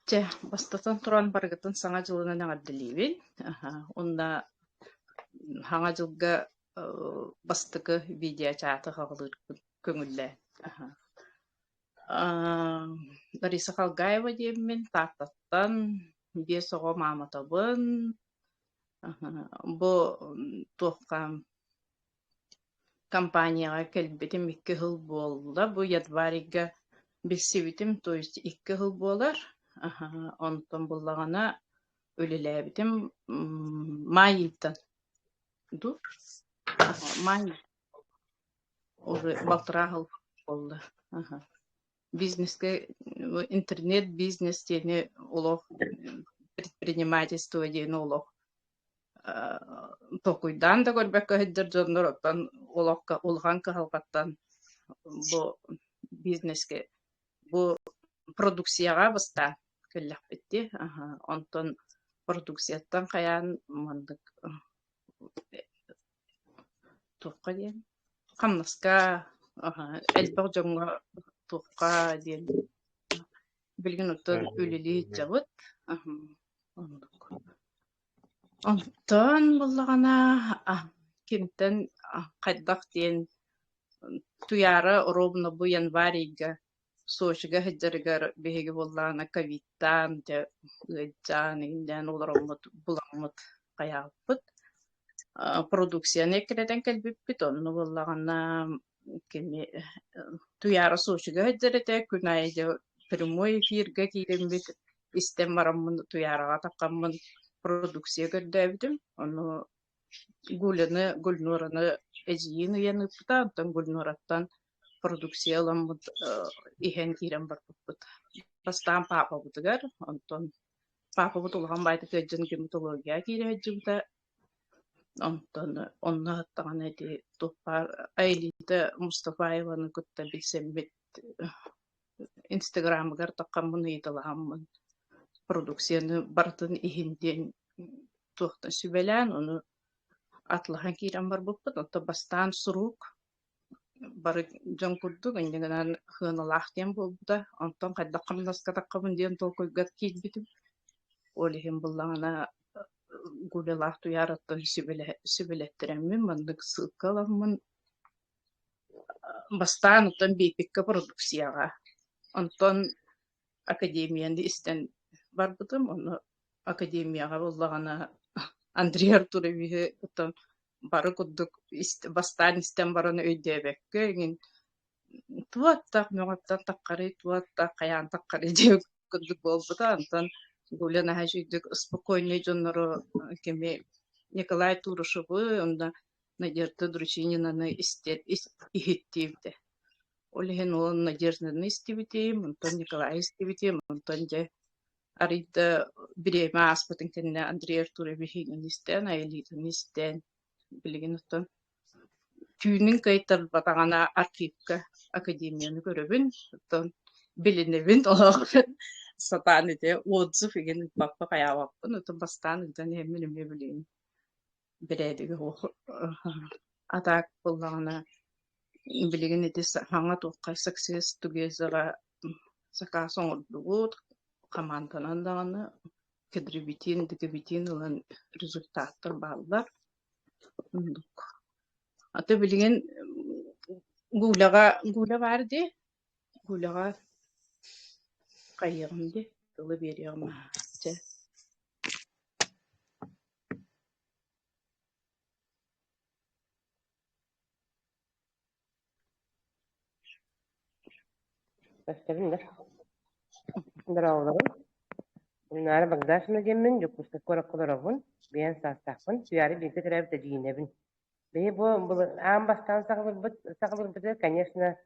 Чэ, бастатан туран барыгытын Саҥа дьылынан эҕэрдэлиибин. Уонна Саҥа дьылга бастакы видеочаты хаҕылыырбын көҥүллээн. Лариса Халгаева диэммин, Тааттаттан биэс оҕо мааматабын. Бу туохха Компанияҕа кэлбитим 2 сыл буолла, бу январьга билсибитим, то есть 2 сыл буолар. Онтон буллаҕына үлэлээбитим маай ыйтан дуу, маай уже балтараа сыл буолла. Бизнескэ интернет-бизнес диэни олох предпринимательство диэни олох толкуйдаан да көрбөккө сылдьар дьоннор оттон олоххо улахан кыһалҕаттан бу бизнескэ бу продукцияҕа бастаан кэллэхпит дии. Онтон продукцияттан хайаан маннык туохха диэн хамнаска элбэх дьоҥҥо туохха диэн билигин оттон үлэлии сылдьабыт. Оннук. Онтон буоллаҕына кимтэн хайдах диэн Туйаара ровно бу январь ыйга Сочига сылдьарыгар биһиги буоллаҕына ковидтаан дьэ ыалдьаан иҥнээн олороммут буламмыт хайаабыппыт. Продукцияны эккирэтэн кэлбиппит, онно буоллаҕына кини Туйаара Сочига сылдьар этэ, күн аайы дьэ прямой эфиргэ киирэммит истэн бараммын Туйаараҕа таххаммын продукция көрдөөбүтүм. Ону Гуляны, Гульнураны эдьиийин ыйан ыыппыта, онтон Гульнураттан продукция ыламмыт иһэн киирэн барбыппыт. Бастаан паапабытыгар, онтон паапабыт улахан баайдык ыалдьан гематологияҕа киирэ сылдьыбыта. Онтон онно даҕаны ити туох баар Аэлита Мустафаеваны кытта билсэммит Инстаграмыгар таххаммын ыйыталаһаммын продукцияны барытын иһин диэн туохтан сүбэлээн ону атлаһан киирэн барбыппыт. Оттон бастаан сурук бары дьон курдук инньэ гынан сыаналаах диэн буолбута. Онтон хайдах хамнаска таххабын диэн толкуйга киирбитим. Ол иһин буллаҕына Гулялаах Туйаараттан сүбэлэттэрэммин маннык ссылка ыламмын Бастаан оттон Биэпиккэ продукцияҕа, онтон академияны истэн барбытым, ону академияҕа буоллаҕына Андрей Артуровиһы оттон бары курдук бастаан истэн баран өйдөөбөккө эҥин туох мөҕөттөн таххарый, туох хайаан таххарый диэн курдук буолбута. Онтон Гуля наһаа үчүгдүк спокойнай дьоннору кими Николай Турушевы уонна Надежда Дружининаны истэр иһиттиибитэ. Ол иһин ол Надежданы истибитим, онтон Николайы истибитим, онтон дьэ арыйда бириэмэ ааспытын кэннэ Андрей Артуровиһы истэн, Аэлитаны истэн, билигин оттон түүнүн кыайтарбатаҕына архивка академияны көрөбүн, оттон билинэбин олох сатаан ити отзыв игин ыыппаппа хайаабаппын, оттон бастаан ыытан иһэммин эмиэ билигин бэрээдэгэ суох а так буоллаҕына билигин ити саҥа туохха Success Together-га сакаас оҥордубут, хамаанданан даҕаны кедрибитин, декабитин ылан результаттар бааллар. Оннук. А то билигин Гуляҕа Гуля баар дии, Гуляҕа хайыаҕым дии, тылы биэриэҕим чэ. Көстөбүн да. Здороволорун. Гульнара Богдашина диэммин, Дьокуускай куоракка олоробун, биэн саастаахпын, Туйаара бииргэ төрөөбүт эдьиийинэбин. Биһи бу аан бастаан саҕалырбыт, саҕалырбыты, конечно,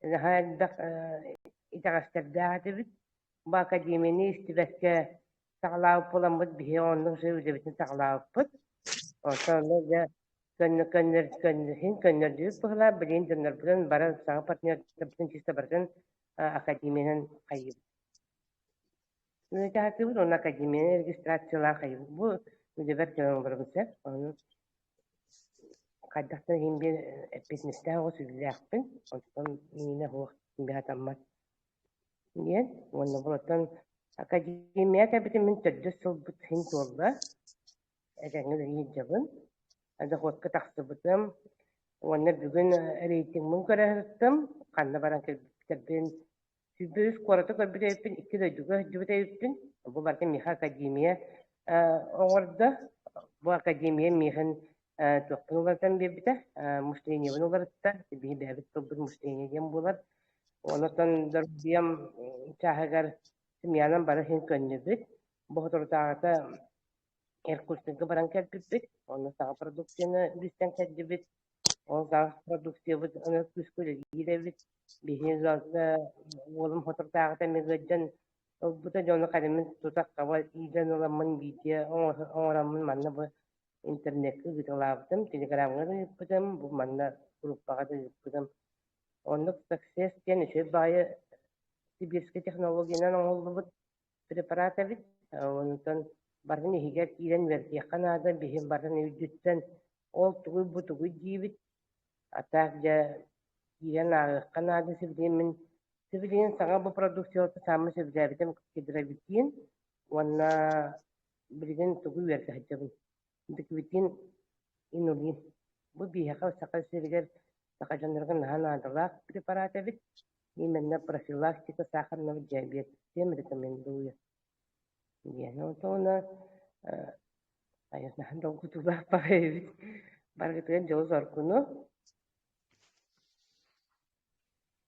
наһаа элбэх итэҕэстэрдээх этибит. Бу академияны истибэккэ саҕалаабыт буоламмыт биһи оннук үчүгэй үлэбитин саҕалаабыппыт. Онтон онно дьэ көннө көннөр көннөһүн көннөрдүбүт быһыылаах билигин дьоннорбутун бары саҥа партнердарбытын чисто барытын академиянан хайыыбыт. Үлэтэ уонна академияны регистрациялаан хайыыбыт. Бу үлэбэр кэлэн олоробун сөп. Ону хайдахтан иһин биир эппиэтинэстээх оҕус үлэлээхпин. Онтон миинэ суох биһатаммат диэн. Уонна булаттан Академия кэлбитим мин төрдүс сылбыт иһин туолла. Этэҥҥэ үлэлии сылдьабын. Доходка тахсыбытым. Уонна бүгүн рейтингмин көрө сырыттым. Ханна баран кэлбиттэрбин 103 куораты көрбүт эбиппин, икки дойдуга сылдьыбыт эбиппин. Бу барыта миэхэ академия оҥордо. Бу академия миэхин туохпун уларытан биэрбитэ, мышлениебын уларытта. Биһи бэйэбит тылбыт мышление диэн буолар. Онон доруобуйам чааһыгар сымыйанан бары иһин көннүбүт. Бу соторутааҕыта Иркутскайга баран кэлбиппит. Онно саҥа продукцияны билсэн кэллибит. Ол саҥа продукциябыт аны күүскэ үлэлиир эбит. Биһиги уолум соторутааҕыта эмиэ ыалдьан ылбыта дьону кэлиммин тута хаба иилэн ыламмын видео оҥороммун манна бу интернеккэ ыыталаабытым, телеграмҥа да ыыппытым, бу манна группаҕа да ыыппытым. Оннук Success диэн үчүгэй баҕайы сибирскэй технологиянан оҥоһуллубут препарат эбит. Онтон барытын иһигэр киирэн үөрэтиэххэ наада. Биһи барытын үрдүттэн ол тугуй бу тугуй диибит. А так дьэ киирэн ааҕыахха наада сибилигин мин сибилигин саҥа бу продукцияларты саамай сөбүлээбитим кедровитин уонна билигин тугу үөрэтэ сылдьабын. Деквитин инулин. Бу биһиэхэ Саха сиригэр саха дьонноругар наһаа наадалаах препарат эбит. Именно профилактика сахарного диабета всем рекомендую. Диэн. Онтон наһаа долгутуулаах баҕайы эбит. Барыгытыгар дьолу-соргуну.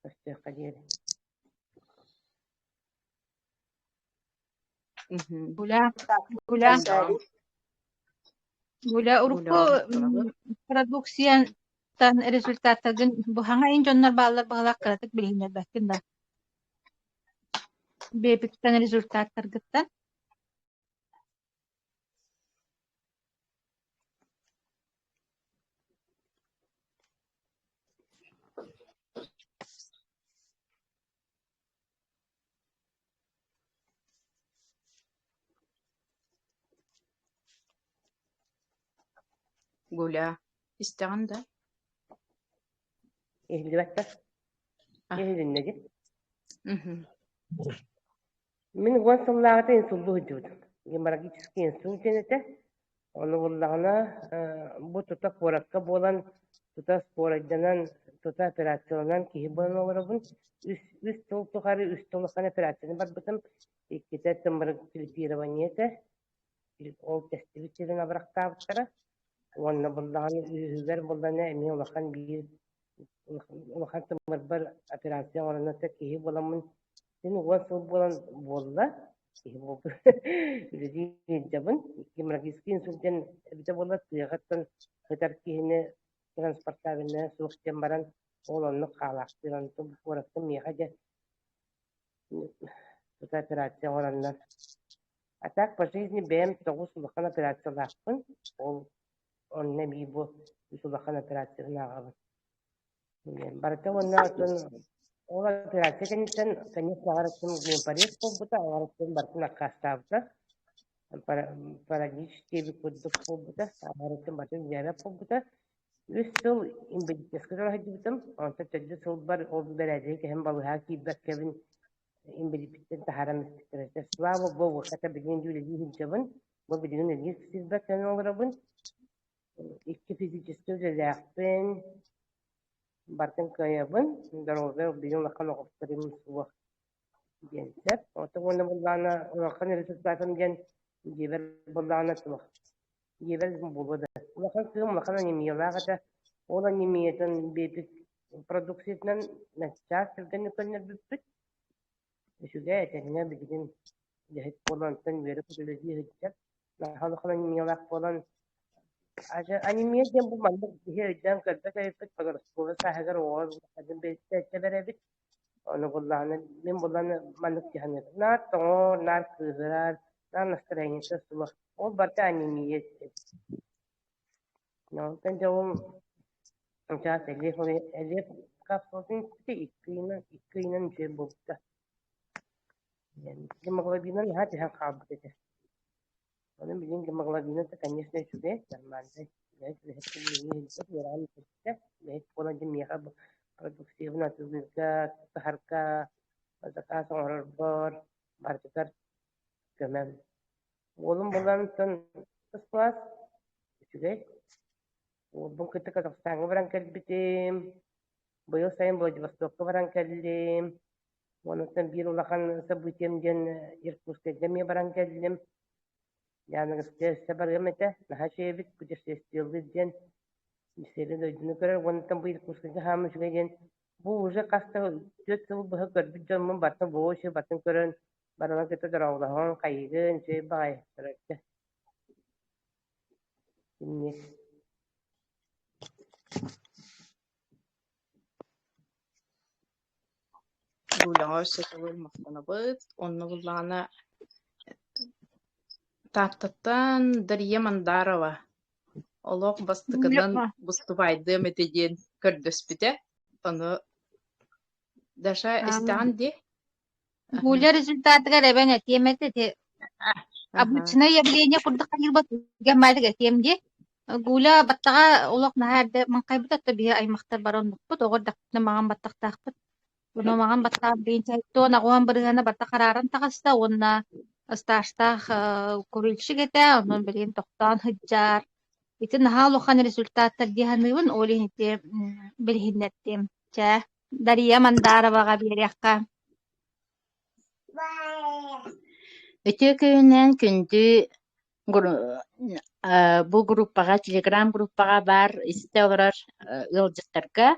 Көрсүөххэ диэри. Гуля, Гуля, Гуля, урукку продукцияттан результаттаргын бу хаҥа ин дьоннор бааллар баҕалаах кыратык билиһиннэрбэккин да? Бэйэбиттэн результаттаргыттан. Гуля, истэҕин да? Иһиллибэт да? А. Иһилиннэ дии. Мгм. Мин уон сыллааҕыта инсуллуу сылдьыбытым. Геморрагический инсульт диэн этэ. Ону буллаҕына, бу тута куоракка буолан, тута скорайданан, тута операцияланан киһи буолан олоробун. Үс сыл тухары үс сыл улахан операцияны барбытым. Иккитэ тымырык клипирование этэ. Ол тэстибит сирин абырахтаабыттара. Уонна буллаҕына үһүгэр буллаҕына эмиэ улахан биир улахан тымырбар операция оҥоронно киһи буоламмын син уон сыл буолан буолла киһи буолбут үлэлии сылдьабын. Геморрагический инсульт диэн эбитэ буоллар тыаҕыттан сытар киһини транспортабельнайа суох диэн баран ол оннук хаалаахтыыр. Онтон куораттан миэхэ дьэ тута операция оҥороннор. А так по жизни бэйэм тоҕус улахан операциялаахпын. Ол онно эбии бу үс улахан операциябын ааҕабын. Барыта уонна оттон ол операция кэнниттэн, конечно, аҕарыттан гемопарез буолбута, аҕарыттан барытын аккаастаабыта. Паралич диэбит курдук буолбута, аҕарыттан барытын үлэлээбэт буолбута. Үс сыл инвалидическай сылдьыбытым, онтон төрдүс сылбар ол бэрээдэги кэһэн балыыһаҕа киирбэккэбин инбэлииппиттэн таһааран испиттэрэ. Слава богу, хата билигин үлэлии сылдьабын. Бу билигин үлэлии сылдьыбаттан олоробун. Икки физическэй үлэлээхпин, барытын кыайабын, здоровье билигин улахан оҕустарым суох диэн сөп. Оттон уонна буоллаҕына улахан результатым диэн дьиэбэр буоллаҕына суох. Дьиэбэр буолуо да. Улахан кыым улахан анемиялаах этэ. Ол анемиятын биэпит продукциятынан начаас түргэнник көннөрбүппүт. Үчүгэй этэҥҥэ билигин үлэһит буолан онтон үөрэ-көтө үлэлии сылдьар. Наһаа улахан анемиялаах буолан анемия диэн бу маннык киһи өйдөөн көрбөт эбиппит подростковай сааһыгар оҕо тэбэр эбит. Ону буллаҕына мин булан маннык дьаһаныыр. Наар тоҥор, наар кыыһырар, наар настроениета суох. Ол барыта анемия эбит. Онтон дьолум чаас элиэх элиэх капсулатын испитэ икки ыйынан үчүгэй буолбута. Гемоглобина наһаа түһэн хаалбыт этэ. Ону билигин гемоглобина конечно үчүгэй, нормальный. Үлэһит үлэһит үөрэҕин бүтэрбитэ. Үлэһит буолан дьэ миэхэ бу продуктивын атыылыырга, таһарга, заказ оҥорорбор барытыгар. Көмөм. Уолум булан тус кылаас үчүгэй. Уолбун кытта Казахстаҥҥа баран кэлбитим. Быйыл сайын Владивостокка баран кэллим. Онуттан биир улахан событием диэн Иркутскайга эмиэ баран кэллим. Дьааныгыска өссө барыам этэ. Наһаа үчүгэй эбит, путешествиелыыр диэн сири дойдуну көрөр. Уонна бу Иркутскайга хаама үчүгэй диэн бу уже хас да 4 сыл быһа көрбүт дьоммун барытын воочию барытын көрөн барыларын кытта дорооболоһон хайыгын үчүгэй баҕайы көрөргө. Инник. Гуляҕа өссө төгүл махтанабыт. Онно буллаҕына Тааттаттан Дария Мандарова олох бастакынан бустубайдыам этэ диэн көрдөспүтэ. Ону Даша истэҕин дии? Гуля результатыгар эбэн этиэм этэ ити обычное явление курдук хайыырбат түргэн этиэм дии. Гуля баттаҕа олох наһаа эрдэ маҥхайбыт отто биһи аймахтар бары оннукпут, оҕо эрдэхпитинэ маҥан баттахтаахпыт. Ону маҥан баттаҕа билигин 78% барыта харааран таҕыста уонна стажтаах курильщик этэ, онон билигин тохтоон сылдьар. Ити наһаа улахан результаттар дии саныыбын, ол иһин ити билиһиннэрдим. Чэ, Дария Мандароваҕа биэриэххэ. Үтүө күнүнэн күндү бу группаҕа, телеграм-группаҕа баар истэ олорор ыалдьыттарга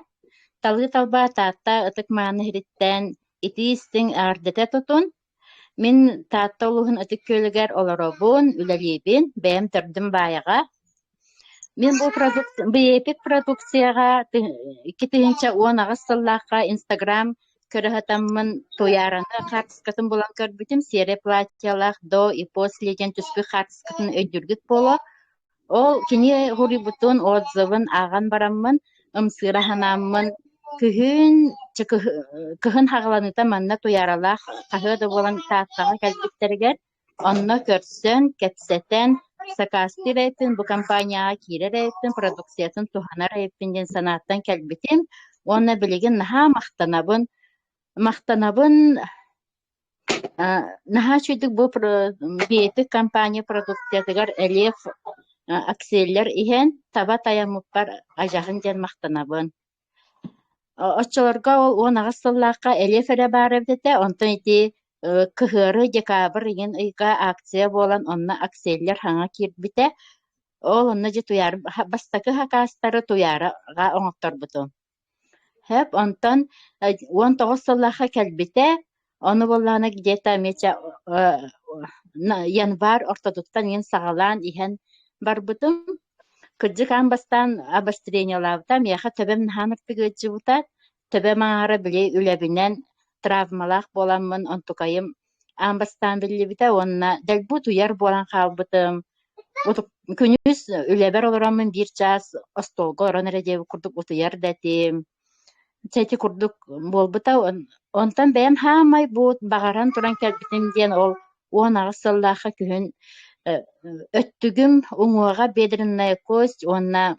талыы талба Таатта ытык-мааны иһириттэн итии-истиҥ эҕэрдэтэ тутун. Мин Таатта улууһун Ытык Күөлүгэр олоробун, үлэлиибин, бэйэм төрдүм Баайаҕа. Мин бу продукт Биэпик продукцияҕа 2018 сыллаахха Инстаграм көрө сатаммын Туйаараны хаартыскатын булан көрбүтүм, сиэрэй платьелаах до и после диэн түспүт хаартыскатын өйдүүргүт буолуо. Ол кини суруйбутун, отзывын ааҕан бараммын, ымсыыра санааммын, күһүн кыһын хаҕыланыыта манна Туйааралаах хаһыа да буолан Тааттаҕа кэлбиттэригэр онно көрсөн, кэпсэтэн, сакаастыыр эбиппин, бу компанияҕа киирэр эбиппин, продукциятын туһанар эбиппин диэн санааттан кэлбитим. Уонна билигин наһаа махтанабын. Махтанабын наһаа үчүгүйдүк бу Биэпик компания продукциятыгар Элиэф акселлер иһэн таба тайаммыппар адьаһын диэн махтанабын. Оччолорго ол 18 сыллаахха Элиэф эрэ баар эбит этэ, онтон ити кыһыары декабрь ыйын ыйга акция буолан онно акселлер хаҥа киирбитэ. Ол онно дьэ Туйаара бастакы хакаастары Туйаараҕа оҥотторбутум. Сөп, онтон 19 сыллаахха кэлбитэ, ону буоллаҕына где-то эмиэ январь ортотуттан иһин саҕалаан иһэн барбытым. Кырдьык аан бастаан обострениелаабыта, миэхэ төбөм наһаа ынырыктык ыалдьыбыта. Төбөм аҥаара били үлэбинэн травмалаах буоламмын онтукайым аан бастаан биллибитэ уонна дэлби утуйар буолан хаалбытым. Күнүс үлэбэр олороммун биир чаас остуолга олорон эрэ диэбит курдук утуйар да этим. Чэ ити курдук буолбута. Онтон бэйэм хаамай буут баҕаран туран кэлбитим диэн ол 18 сыллаахха күһүн өттүгүм уҥуоҕа бедренная кость уонна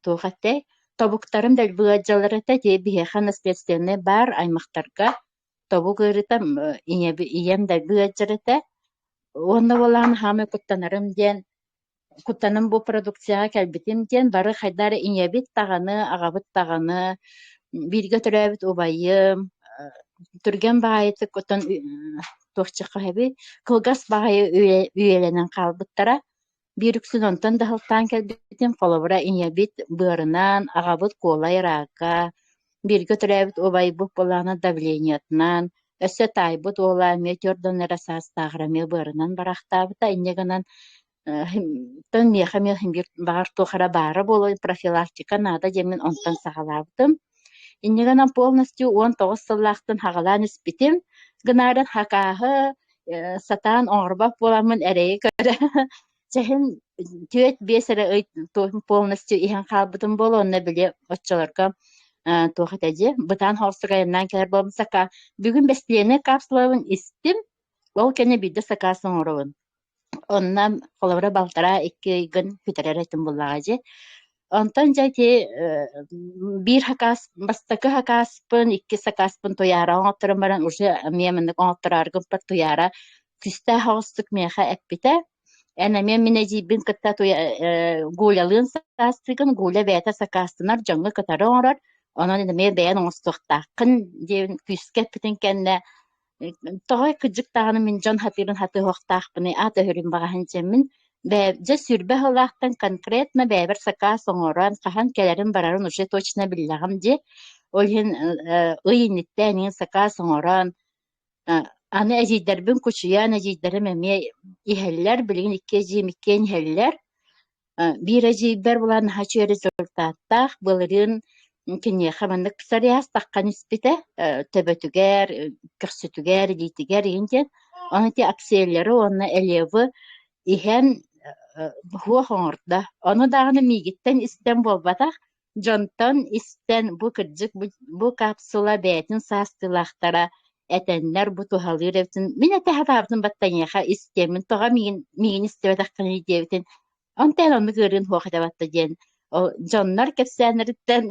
туох этэй тобуктарым дэлби ыалдьаллар этэ. Ити биһиэхэ наследственный баар аймахтарга тобук ыарыыта ийэм дэлби ыалдьар этэ. Уонна буоллаҕына хаамай куттанарым диэн куттаным бу продукцияҕа кэлбитим диэн бары хайдах эрэ ийэбит даҕаны, аҕабыт даҕаны, бииргэ төрөөбүт убайым түргэн баҕайытык оттон туох чахаһабый кылгас баҕайы үйэлэнэн хаалбыттара. Биир үксүн онтон да сылтаан кэлбитим, холобура ийэбит быарынан, аҕабыт куолай ыраакка, бииргэ төрөөбүт убайбыт буоллаҕына давлениетынан, өссө таайбыт уола эмиэ түөрт эрэ саастааҕар эмиэ быарынан бараахтаабыта. Инньэ гынан тон миэхэ эмиэ биир баҕар туох эрэ баара буолуо, профилактика наада диэммин онтон саҕалаабытым. Инньэ гынан полностью 19 сыллаахтан саҕалаан испитим. Гынаарын хакааһы сатаан оҥорбот буоламмын эрэйи көрө чэһин 4-5 эрэ ый полностью иһэн хаалбытым буолуо онно били оччолорго туох этэ дии бытаан соҕустук айаннаан кэлэр буолбут сака бүгүн бэстилиэнэй капсулабын истим ол кэннэ биирдэ сакаас оҥоробун онно холобура балтараа икки ыйгын бүтэрэр этим буоллаҕа дии. Онтон дьэ ити биир хакаас бастакы хакааспын, иккис сакааспын Туйаара оҥотторон баран уже эмиэ маннык оҥоттороору гыммыппар Туйаара Күүстээх оҕустук миэхэ эппитэ. Эн эмиэ мин эдьиийбин кытта Гулялыын саастыыгын, Гуля бэйэтэ сакаастанар, дьоҥҥо кытары оҥорор, онон эмиэ бэйэн оҥостуохтааххын диэн күүскэ эппитин кэннэ тоҕо кырдьык даҕаны мин дьон хатыырын хатыһыахтаахпыный, аат өһүрүн баҕаһын дьэммин дьэ 20 сыллаахтан конкретно бэйэбэр сакаас оҥорон, хаһан кэлэрин-барарын уже точно биллэҕим дии. Ол иһин ый инниттэн иһин сакаас оҥорон, аны эдьиийдэрбин кучуйан, эдьиийдэрим эмиэ иһэллэр, билигин икки эдьиийим иккиэн иһэллэр. Биир эдьиийбэр булан наһаа үчүгэй результаттаах, былырыын киниэхэ маннык псориаз таххан испитэ, төбөтүгэр, көхсүтүгэр, илиитигэр иһин диэн. Ону ити акселеры уонна элевы иһэн суох оҥордо. Ону даҕаны миигиттэн истэн буолбатах, дьонтон истэн бу кырдьык бу капсула бэйэтин саастыылаахтара этэннэр бу туһалыыр эбитин мин этэ сатаабытым батта эйиэхэ истиэммин тоҕо миигин миигин истибэтэххиний диэбитин онтон оннук ыарыын суох этэ батта диэн ол дьоннор кэпсээннэриттэн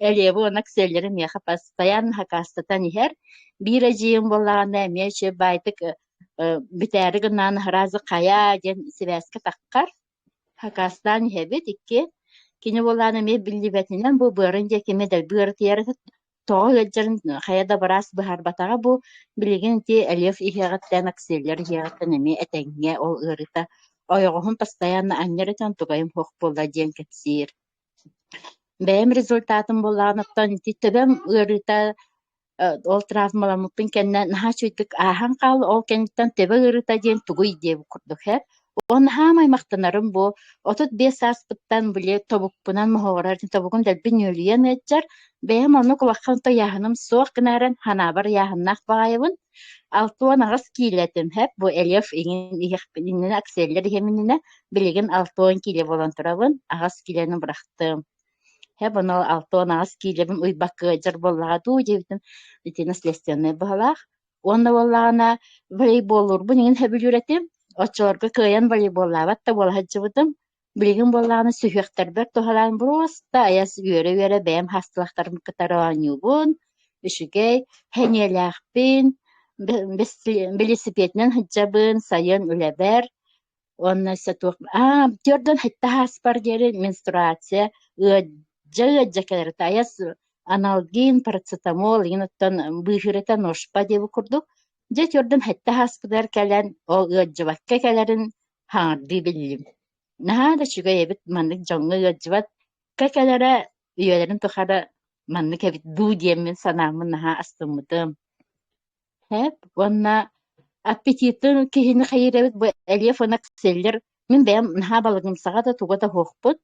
Элиэбэ уонна Ксэллэри миэхэ постоянно хакаастатан иһэр биир эдьиийим буоллаҕына эмиэ үчүгэй баайдык бүтээри гынаан сразу хайа диэн сибээскэ таххар Хакастаан иһэбит икки. Кини буоллаан эмиэ биллибэтинэн бу быарын диэки эмиэ дэлби ыарытыйар тоҕо ыалдьарын хайа да быраас быһаарбатаҕа бу билигин ити Элев иһиэҕиттэн, Акселлер иһиэҕиттэн эмиэ этэҥҥэ ол ыарыыта ойоҕоһун постоянно анньар этэ онтукайым суох буолла диэн кэпсиир. Бэйэм результатым буоллаҕына оттон ити төбөм ыарыыта ол травмаламмыппын кэннэ наһаа үчүгэйдик ааһан хаал, ол кэнниттэн төбө ыарыыта диэн тугуй диэбит курдук ээ. Уонна хаамай махтанарым бу 35 сааспыттан били тобукпунан моһоҕорор тобугум дэлби нүөлүйэн ыалдьар. Бэйэм оннук улахан ыйааһыным суох гынааран ханаабар ыйааһыннаах баҕайыбын. 68 киилэ этим һэп бу Элев иҥин иһиэхпин иннинэ акселлер иһиэм иннинэ билигин 60 киилэ буолан турабын 8 киилэни бырахтым. Һэ ону 68 киилэбин уйбакка ыалдьар буоллаҕа дуу диэбитим ити наследственнай быһалаах. Уонна буоллаҕына волейболлуурбун иҥин сөбүлүүр этим. Оччолорго кыайан волейболлаабат да буола сылдьыбытым. Билигин буоллаҕына сүһүөхтэрбэр туһалаан просто айас үөрэ-үөрэ бэйэм хаастылахтарым кытары оонньуубун. Үчүгэй, сэниэлээхпин, велосипединэн сылдьабын, сайын үлэбэр. Уонна өссө туох аа түөрдэн сэттэ ааспар диэри менструация ыаддьа-ыаддьа кэлэр айас аналгин, парацетамол игин оттон быыһыыр этэ ношпа диэбит курдук. Дьэ түөрдэн сэттэ ааспытыгар кэлэн ол ыалдьыбакка кэлэрин хаҥардыы биллим. Наһаа да үчүгэй эбит маннык дьоҥҥо ыалдьыбакка кэлэрэ үйэлэрин тухары маннык эбит дуу диэммин санааммын наһаа астыммытым. Һэп уонна аппетитын киһини хайыыр эбит бу Элиэф уонна Кселлер мин бэйэм наһаа балыгымсаҕа да туга да суохпут.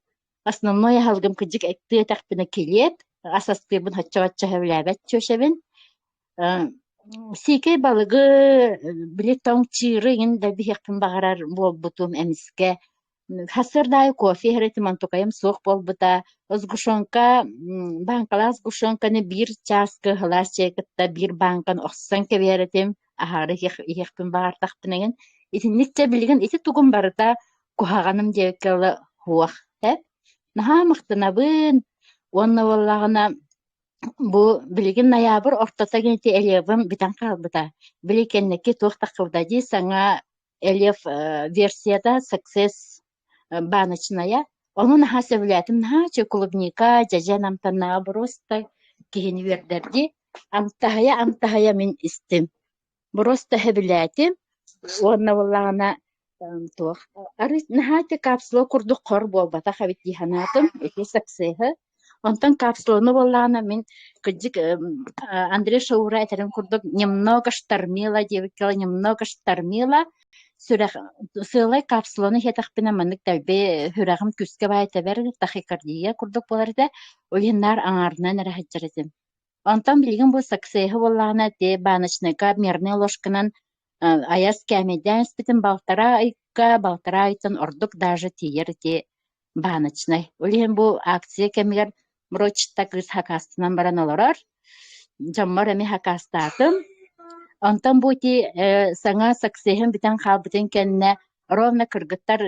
Основной аһылыгым кырдьык эттии этэхпинэ килиэп, ас астыырбын соччо-бачча сөбүлээбэт чүөчэбин. Сиикэй балыгы били тоҥ чыыры иҥин да биһиэхпин баҕарар буолбутум эмискэ. Сарсыарда аайы кофе иһэр этим, онтукайым суох буолбута. Сгущенка, бааҥкалаах сгущенканы биир чааскы сылаас чэйи кытта биир бааҥканы охсон кэбиһэр этим, аһаары иһиэхпин баҕартахпына игин. Итинник чэ билигин ити тугум барыта куһаҕаным диэбиккэ дылы суох ээ. Наһаа махтанабын уонна буоллаҕына бу билигин ноябрь ортото гин ити Элевым бүтэн хаалбыта. Били кэнники туох таххыбыта дии саҥа Элев версията Success баночная. Ону наһаа сөбүлээтим. Наһаа үчүгэй клубника, дьэдьэн амтаннааҕа просто киһини үөрдэрдии. Амтаһыйа-амтаһыйа мин истим. Просто сөбүлээтим. Уонна буоллаҕына туох арыы наһаа ити капсула курдук хор буолбатах эбит дии санаатым. Ити Success-ы. Онтон капсуланы буоллаҕына мин кырдьык Андрей Шаура этэрин курдук немного штормила диэбиккэ немного штормила сүрэх сыалай капсуланы иһэтэхпинэ маннык дэлби сүрэҕим күүскэ баайа тэбэр тахикардия курдук буолар этэ ол иһин наар аҥаарынан эрэ сылдьар этим онтон билигин бу саксеһы буоллаҕына ити баночнайга мерная ложканан айас кээмэйдээн испитим балтараа ыйга балтараа ыйтан ордук даже тиийэр ити баночнай. Ол иһин бу акция кэмигэр Мрочта кыыс хакаастанан баран олорор. Дьоммор эмиэ хакаастаатым. Онтон бу ити саҥа саксеһым бүтэн хаалбытын кэннэ ровно кыргыттар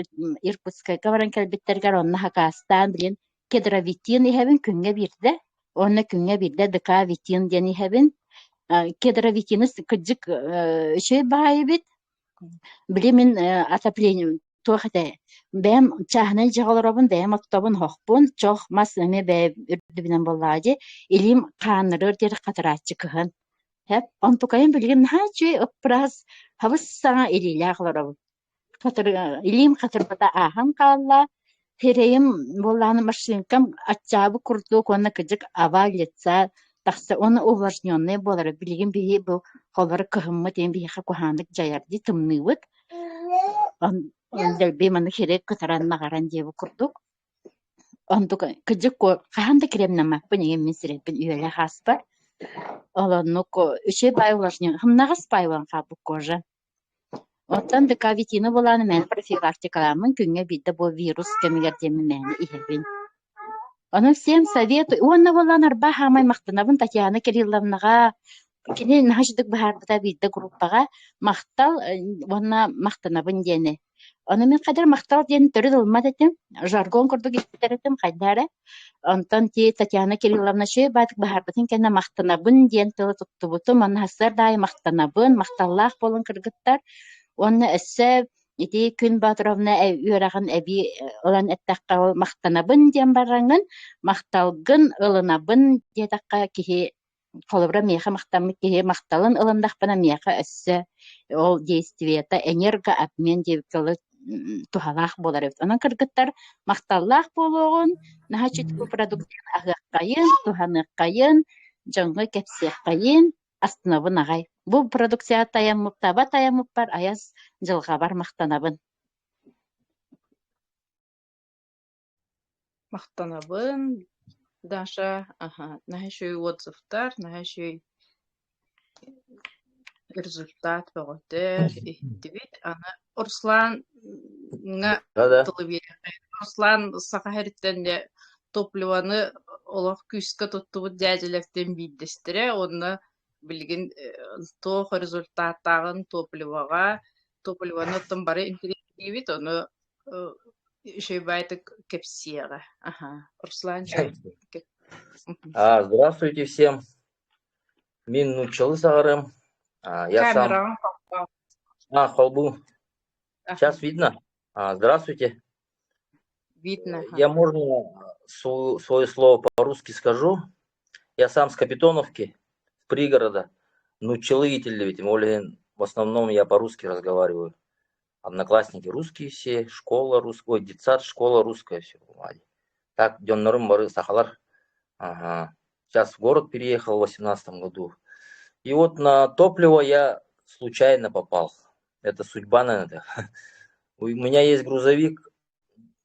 Иркутскайга баран кэлбиттэригэр онно хакаастаан билин кедровитин иһэбин күҥҥэ биирдэ уонна күҥҥэ биирдэ декавитин диэн иһэбин. Кедровитины кырдьык үчүгэй баҕайы эбит. Били мин отопление туох этэ бэйэм чааһынай дьиэҕэ олоробун, бэйэм оттобун, оһохпун, чох, мас эмиэ бэйэм үрдүбүнэн буоллаҕа дии. Илиим хааннырыар диэри хатырааччы кыһын. Һэп, онтукайым билигин наһаа үчүгэй ыппыраас, хабыс-саҥа илиилээх олоробун. Илиим хатырбата ааһан хаалла, сирэйим буоллаҕына машинкам аччаабыт курдук уонна кырдьык аба лица тахса уонна увлажненный буолара. Билигин биһи бу холобура кыһыммыт диэн биһиэхэ куһаҕаннык дьайар дии тымныыбыт. Дэлби маннык сири кытаран маҕаран диэбит курдук. Онтук кырдьык хаһан да кремнаммаппын ийэм мин сирэйбин үөлэ ааспат. Ол оннук үчүгэй баай увлажнен сымнаҕас баай буолан хаалбыт кожа. Оттон декавитины булааны мээнэ профилактикалааммын күҥҥэ биирдэ бу вирус кэмигэр диэммин мээнэ иһэбин. Онон всем советую. Уонна буоллаан арбаа хаамай махтанабын Татьяна Кирилловнаҕа. Кини наһаа үчүгдүк быһаарбыта биирдэ группаҕа махтал уонна махтанабын диэни. Ону мин хадыр махтал диэн төрүт ылыммат этим. Жаргон курдук истэр этим хайдах эрэ. Онтон ти Татьяна Кирилловна үчүгэй баатык быһаарбытын кэннэ махтанабын диэн тылы туттубутум. Онно сарсыарда аайы махтанабын, махталлаах буолан кыргыттар. Уонна өссө ити Күн Боотуровна үөрэҕин эбии ылан эттэххэ, ол махтанабын диэн бараҥҥын, махталгын ылынабын диэтэххэ киһи Холобура, миэхэ махтаммыт киһи махталын ылыннахпына, миэхэ өссө ол действиета энергообмен диэбиккэ дылы туһалаах буолар эбит. Онон кыргыттар махталлаах буолуоҕун, наһаа үчүгэй продукцияны аһыаххайын, туһаныаххайын, дьоҥҥо кэпсиэххэйин, астынабын аҕай. Бу продукцияҕа тайаммыт, таба тайаммыппар айас дьылҕабар махтанабын. Махтанабын, Даша, аха, наһаа үчүгэй отзывтар, наһаа үчүгэй результат бөҕөтө иһиттибит. Аны Руслаҥҥа Да-да. тылы биэриэххэ. Руслан Саха сириттэн дьэ топливоны олох күүскэ туттубут дьээдьэлэртэн биирдэстэрэ уонна билигин туох результаттааҕын топливоҕа, топливоны оттон бары интэриэһиргиибит, ону үчүгэй кэпсиэҕэ. Аха, Руслан А, здравствуйте всем. Мин нууччалыы саҕарым. А, я сам... Камераҕын А, холбу. Сейчас видно? А, здравствуйте. Видно. Я можно свое слово по-русски скажу? Я сам с Капитоновки, с пригорода. Нууччалыы иитиллибитим. Ол иһин в основном я по-русски разговариваю. Одноклассники русские все, школа русская, ой, детсад, школа русская, все. Так, дьоннорум бары сахалар. Ага. Сейчас в город переехал в 18 году. И вот на топливо я случайно попал. Это судьба, наверное. У меня есть грузовик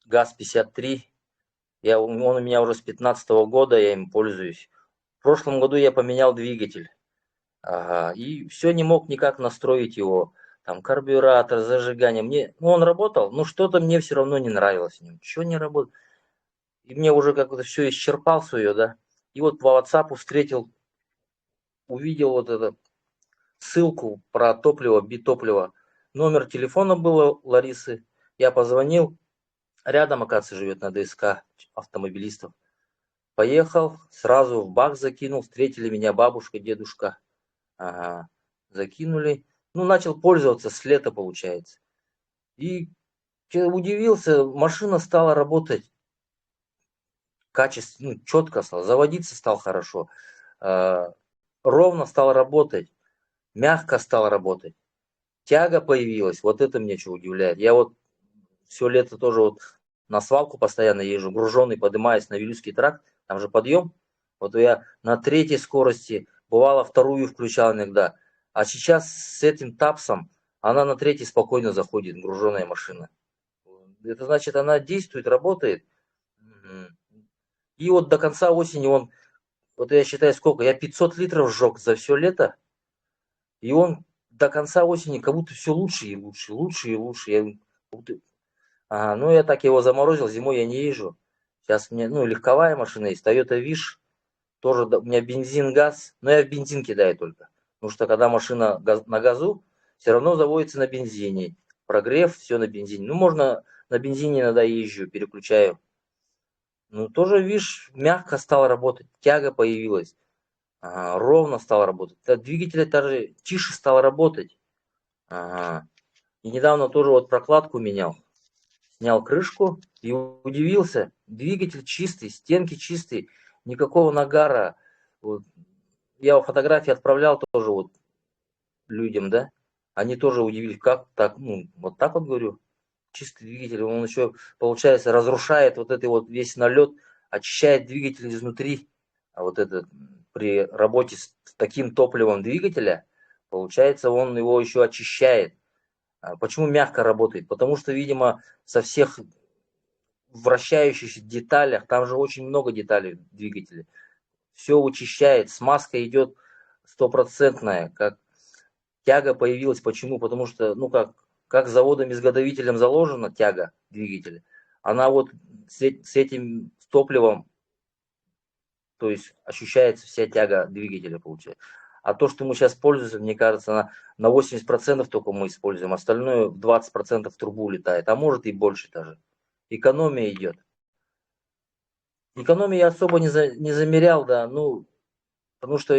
ГАЗ-53. Он у меня уже с 15 года, я им пользуюсь. В прошлом году я поменял двигатель. Ага, и все не мог никак настроить его. Там карбюратор, зажигание. Мне, ну, он работал, но что-то мне все равно не нравилось в нем. Чего не работает? И мне уже как-то все исчерпал свое, да. И вот по WhatsApp встретил, увидел вот эту ссылку про топливо, битопливо. Номер телефона было Ларисы. Я позвонил. Рядом, оказывается, живет на ДСК автомобилистов. Поехал, сразу в бак закинул, встретили меня бабушка, дедушка. Ага, закинули. Ну, начал пользоваться с лета, получается. И удивился, машина стала работать качественно, ну, четко стала, заводиться стал хорошо, ровно стал работать, мягко стал работать. Тяга появилась, вот это меня что удивляет. Я вот все лето тоже вот на свалку постоянно езжу, груженный, поднимаясь на Вилюйский тракт, там же подъем. Вот я на третьей скорости, бывало вторую включал иногда. А сейчас с этим тапсом она на третьей спокойно заходит, груженная машина. Это значит, она действует, работает. И вот до конца осени он, вот я считаю сколько, я 500 литров сжег за все лето. И он до конца осени как будто все лучше и лучше, лучше и лучше. Я, ага, ну я так его заморозил, зимой я не езжу. Сейчас мне, ну, легковая машина есть, Toyota Wish, тоже у меня бензин, газ, но я в бензин кидаю только. Потому что когда машина на газу, все равно заводится на бензине. Прогрев, все на бензине. Ну, можно на бензине иногда езжу, переключаю. Ну, тоже, видишь, мягко стал работать, тяга появилась, ага, ровно стал работать. Двигатель даже тише стал работать. Ага. И недавно тоже вот прокладку менял. Снял крышку и удивился. Двигатель чистый, стенки чистые, никакого нагара. Вот. Я фотографии отправлял тоже вот людям, да. Они тоже удивились, как так, ну, вот так вот говорю. Чистый двигатель, он еще, получается, разрушает вот этот вот весь налет, очищает двигатель изнутри. А вот этот при работе с таким топливом двигателя, получается, он его еще очищает. А почему мягко работает? Потому что, видимо, со всех вращающихся деталях, там же очень много деталей в двигателе, все очищает, смазка идет стопроцентная, как тяга появилась. Почему? Потому что, ну как, как заводом-изготовителем заложена тяга двигателя, она вот с, с этим топливом, то есть ощущается вся тяга двигателя, получается. А то, что мы сейчас пользуемся, мне кажется, на, на 80% только мы используем, остальное 20% в трубу летает, а может и больше даже. Экономия идет. Экономию я особо не, за, не замерял, да, ну, потому что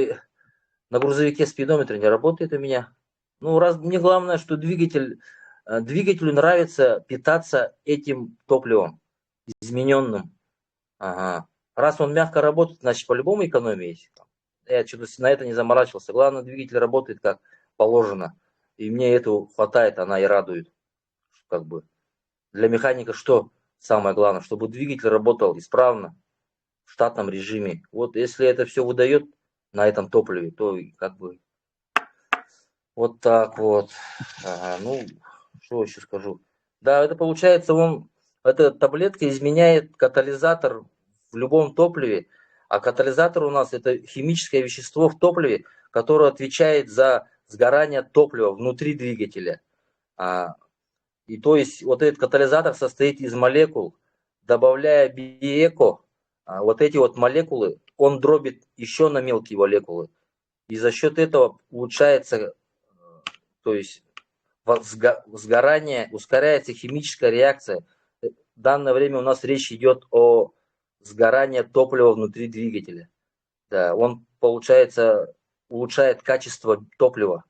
на грузовике спидометр не работает у меня. Ну, раз, мне главное, что двигатель, э, двигателю нравится питаться этим топливом, измененным. Ага. Раз он мягко работает, значит, по-любому экономия есть. Я что-то на это не заморачивался. Главное, двигатель работает как положено. И мне этого хватает, она и радует. Как бы. Для механика что самое главное? Чтобы двигатель работал исправно, в штатном режиме. Вот если это все выдает на этом топливе, то как бы вот так вот. Ага, ну, что еще скажу? Да, это получается, он, эта таблетка изменяет катализатор в любом топливе. А катализатор у нас это химическое вещество в топливе, которое отвечает за сгорание топлива внутри двигателя. А, и то есть вот этот катализатор состоит из молекул. Добавляя биэко, а, вот эти вот молекулы, он дробит еще на мелкие молекулы. И за счет этого улучшается, то есть сгорание, ускоряется химическая реакция. В данное время у нас речь идет о сгорании топлива внутри двигателя. Да, он, получается, улучшает качество топлива.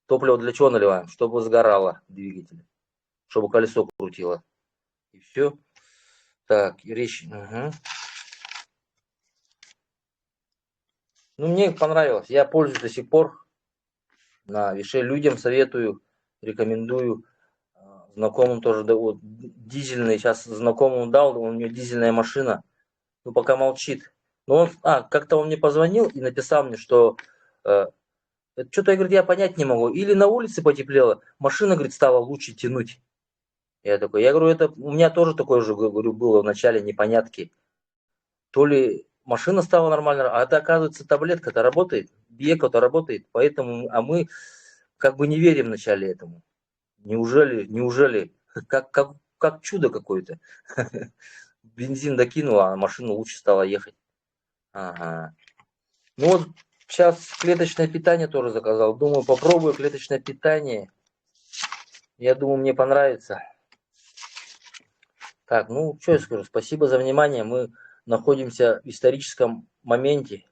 Топливо для чего наливаем? Чтобы сгорало двигатель, чтобы колесо крутило. И все. Так, речь. Угу. Ну, мне понравилось. Я пользуюсь до сих пор. На Више людям советую, рекомендую. Знакомым тоже, да, вот, дизельный, сейчас знакомому дал, у него дизельная машина, ну, пока молчит. Но он, а, как-то он мне позвонил и написал мне, что э, что-то, я, говорит, я понять не могу. Или на улице потеплело, машина, говорит, стала лучше тянуть. Я такой, я говорю, это у меня тоже такое же, говорю, было в начале непонятки. То ли машина стала нормально, а это, оказывается, таблетка-то работает, биеко-то работает, поэтому, а мы как бы не верим вначале этому. Неужели, неужели, как, как, как чудо какое-то. Бензин докинула, а машина лучше стала ехать. Ага. Ну вот сейчас клеточное питание тоже заказал. Думаю, попробую клеточное питание. Я думаю, мне понравится. Так, ну, что я скажу. Спасибо за внимание. Мы находимся в историческом моменте.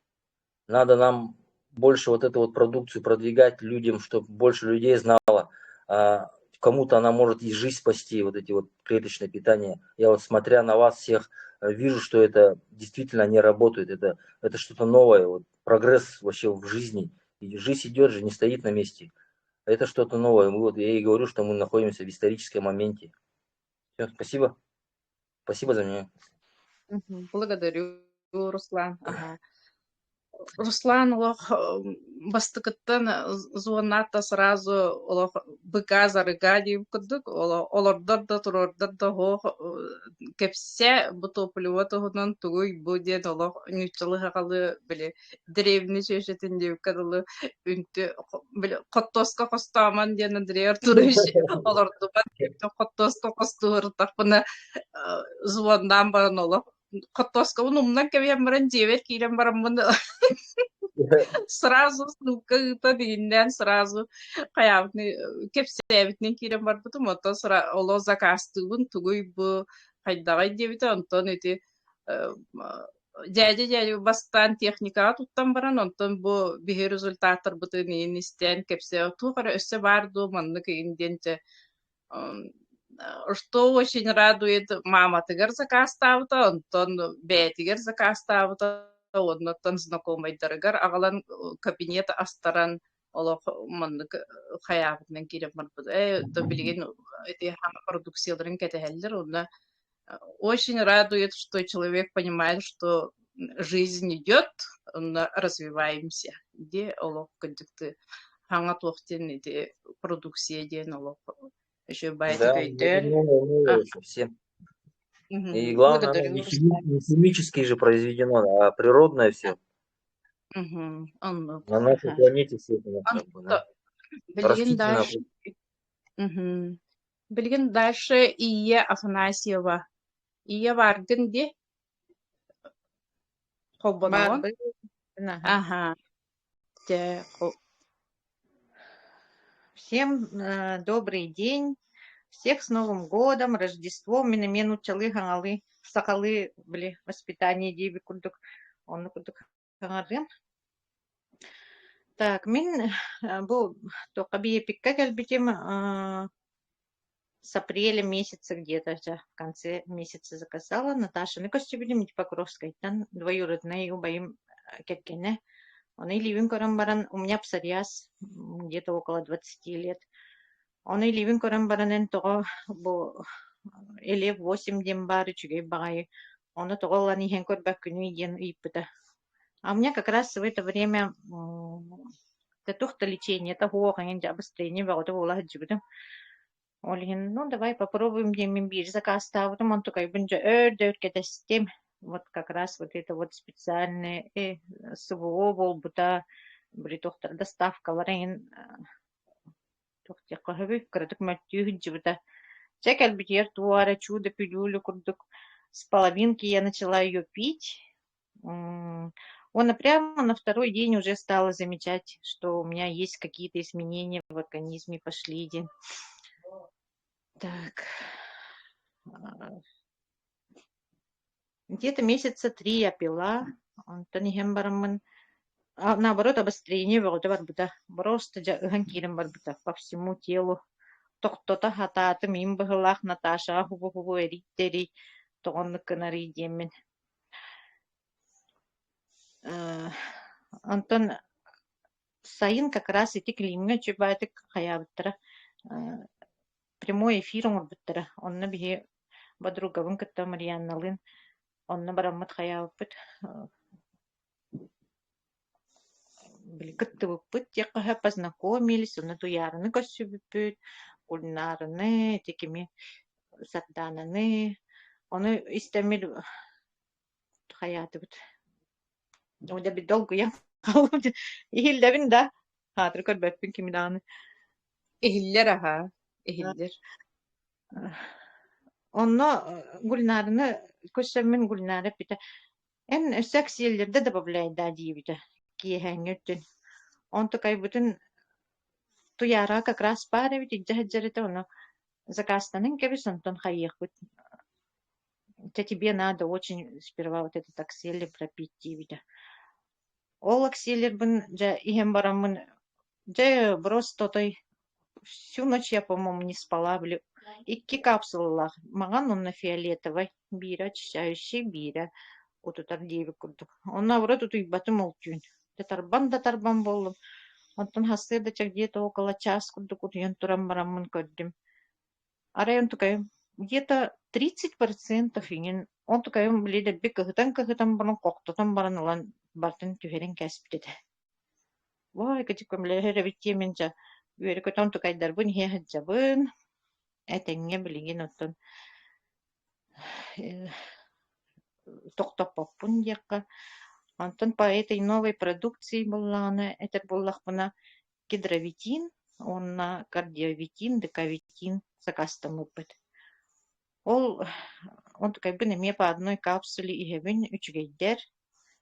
Надо нам больше вот эту вот продукцию продвигать людям, чтобы больше людей знало. А, кому-то она может и жизнь спасти, вот эти вот клеточное питание. Я вот смотря на вас всех, э, вижу, что это действительно не работает, это, это что-то новое, вот прогресс вообще в жизни. И жизнь идет же, не стоит на месте. Это что-то новое. Вот я и говорю, что мы находимся в историческом моменте. Все, спасибо. Спасибо за меня. Благодарю, Руслан. Ага. Руслан олох бастыкыттан звонната сразу олох быка зарыга диир курдук олордор да туруордар да оһох кэпсэ бу топливо туһунан тугуй бу диэн олох нууччалыы сахалыы били древний сүөсэтин диэбиккэ дылы үнтү били хоттуоска хостоомон диэн Андрей Артурович олордубат хоттуоска хостууртахпына звоннаан баран олох Хоттуоскабын умнан кэбиһэн баран дьиэбэр киирэн бараммын сразу ссылка ыытан иһиннээн сразу хайаабытын кэпсээбитинэн киирэн барбытым оттон олох заказтыыбын тугуй бу хайдаҕай диэбитэ онтон ити дьээдьэ дьээдьэ бастаан техникаҕа туттан баран онтон бу биһи результаттарбытын иһин истэн кэпсээ туох эрэ өссө баар дуо маннык иһин диэн дьэ. Что очень радует, мааматыгар заказтаабыта, онтон бэйэтигэр заказтаабыта, оннуттан знакомайдарыгар аҕалан кабинет астаран олох маннык хайаабытынан киирэн барбыт. Ээ, то билигин ити продукцияларын кэтэһэллэр, уонна очень радует, что человек понимает, что жизнь идет, развиваемся. Ди олох кырдьыкты хаҥа туох диэн ити продукция диэн олох еще Да, баайдык өйдөөн. совсем. И главное, оно Благодарю, не хими- не химически же произведено, а природное все. Оннук. На нашей планете все это как бы, да. Билигин Растительное. дальше Билигин дальше Ия Афанасьева. Ия бааргын дии? Холбоноҕун? Баарбын. Аха. Аха. Дьэ, Всем добрый день. Всех с Новым годом, Рождеством. Мин эмиэ нууччалыы хаҥалыы, сахалыы били воспитание диэбит курдук, онну курдук хаҥарыам. Так, мин бу туохха биэпиккэ кэлбитим с апреля месяца где-то, в конце месяца заказала. Наташаны көрсүбүтүм Покровскайтан двоюродной убайым кэргэнэ. Ону илиибин көрөн баран, у меня псориаз где-то около 20 лет. Ону илиибин көрөн баран эн тоҕо бу Элев 8 диэн баар үчүгэй баҕайы, ону тоҕо ылан иһэн көрбөккүнүй диэн ыйыппыта. А у меня как раз в это время туох да лечениета суох эҥин дьэ обострение бөҕөтө буола сылдьыбытым. Ол иһин, ну давай попробуем диэммин биири сакаастаабытым, онтукайбын дьэ өөр да өр кэтэстим. Вот как раз вот это вот специальное СВО буолбута, били туохтар доставкалар эҥин туох диэххэ сөбүй, кыратык мөлтүү сылдьыбыта. Чэ кэлбитигэр туох эрэ чудо пилюля курдук с половинки я начала ее пить. Он прямо на второй день уже стала замечать, что у меня есть какие-то изменения в организме пошли. Так. Где-то месяца три я пила. Онтон иһэн бараммын наоборот обострение бөҕөтө барбыта. Просто дьэ ыһан киирэн барбыта по всему телу. Тохтото хатаатым им быһылаах Наташаҕа хубу-хубу эрий тоҕоннук гынарый диэммин. Онтон сайын как раз ити Климҥа үчүгэйдик хайаабыттара прямой эфир оҥорбуттара. Онно биһи подругабын кытта Марианналыын онно бараммыт хайаабыппыт били кыттыбыппыт диэххэ познакомились, онно Туйаараны көрсүбүппүт, Гульнараны, ити кими Сардаананы. Ону истэммит хайаатыбыт Дьэ долгуйан хааллым. Иһиллэбин да, хаатыры көрбөппүн кими даҕаны. Иһиллэр аһа, иһиллэр. Онно Гульнараны көрсөммүн Гульнара эппитэ, эн өссө аксиэллэрдэ добавляйдаа диэбитэ киэһээҥҥи өттүн. Онтукайбытын Туйаараҕа как раз баар эбит илдьэ сылдьар этэ, ону заказтанан кэбис, онтон хайыахпыт Это тебе надо очень сперва вот этот акселлер пропить диэбитэ. Ол акселлербын дьэ иһэн бараммын дьэ просто отой всю ночь я, по-моему, не спала, били икки капсулалаах маҥан уонна фиолетовай биирэ очищающий биирэ утутар диэбит курдук. Онно наоборот утуйбатым ол түүн. Дьэ тарбан да тарбан буоллум. Онтон сарсыарда где-то около час курдук утуйан туран бараммын көрдүм. Арай онтукайым где-то 30% иҥин онтукайым били дэлби кыһытан-кыһытан баран хохтотон баран ылан барытын түһэрэн кээспит этэ. Уой, кычык көмөлөһөр эбит диэммин дьэ үөрэ-көтө онтукайдарбын иһэ сылдьабын. Этэҥҥэ билигин оттон тохтоппоппун диэххэ. Онтон по этой новой продукции буоллаҕына этэр буоллахпына Кедровитин уонна кардиовитин, декавитин сакаастаммыппыт. Ол онтукайбын эмиэ по одной капсуле иһэбин, үчүгэйдэр.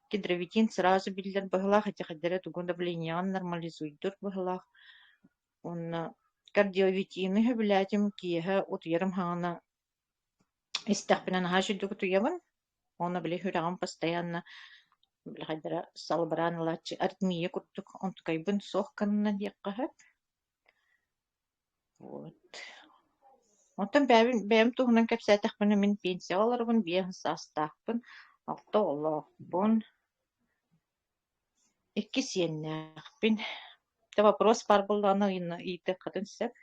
Кедровитин сразу биллэр быһыылаах, ити тугу давлениеҕын нормализуйдуур быһыылаах. Уонна кардиовитины сөбүлээтим, киэһэ утуйарым саҕана истэхпинэ наһаа үчүгдүк утуйабын. Уонна били сүрэҕим постоянно били хайдара салыбыраан ылааччы аритмия курдук онтукайбын суох гынна диэххэ сөп. Вот. Онтон бэйэбин бэйэм туһунан кэпсээтэхпинэ мин пенсияҕа олоробун, 5 саастаахпын, алта оҕолоохпун, икки сиэннээхпин. Дьэ вопрос баар буоллаҕына ыйытыаххытын сөп.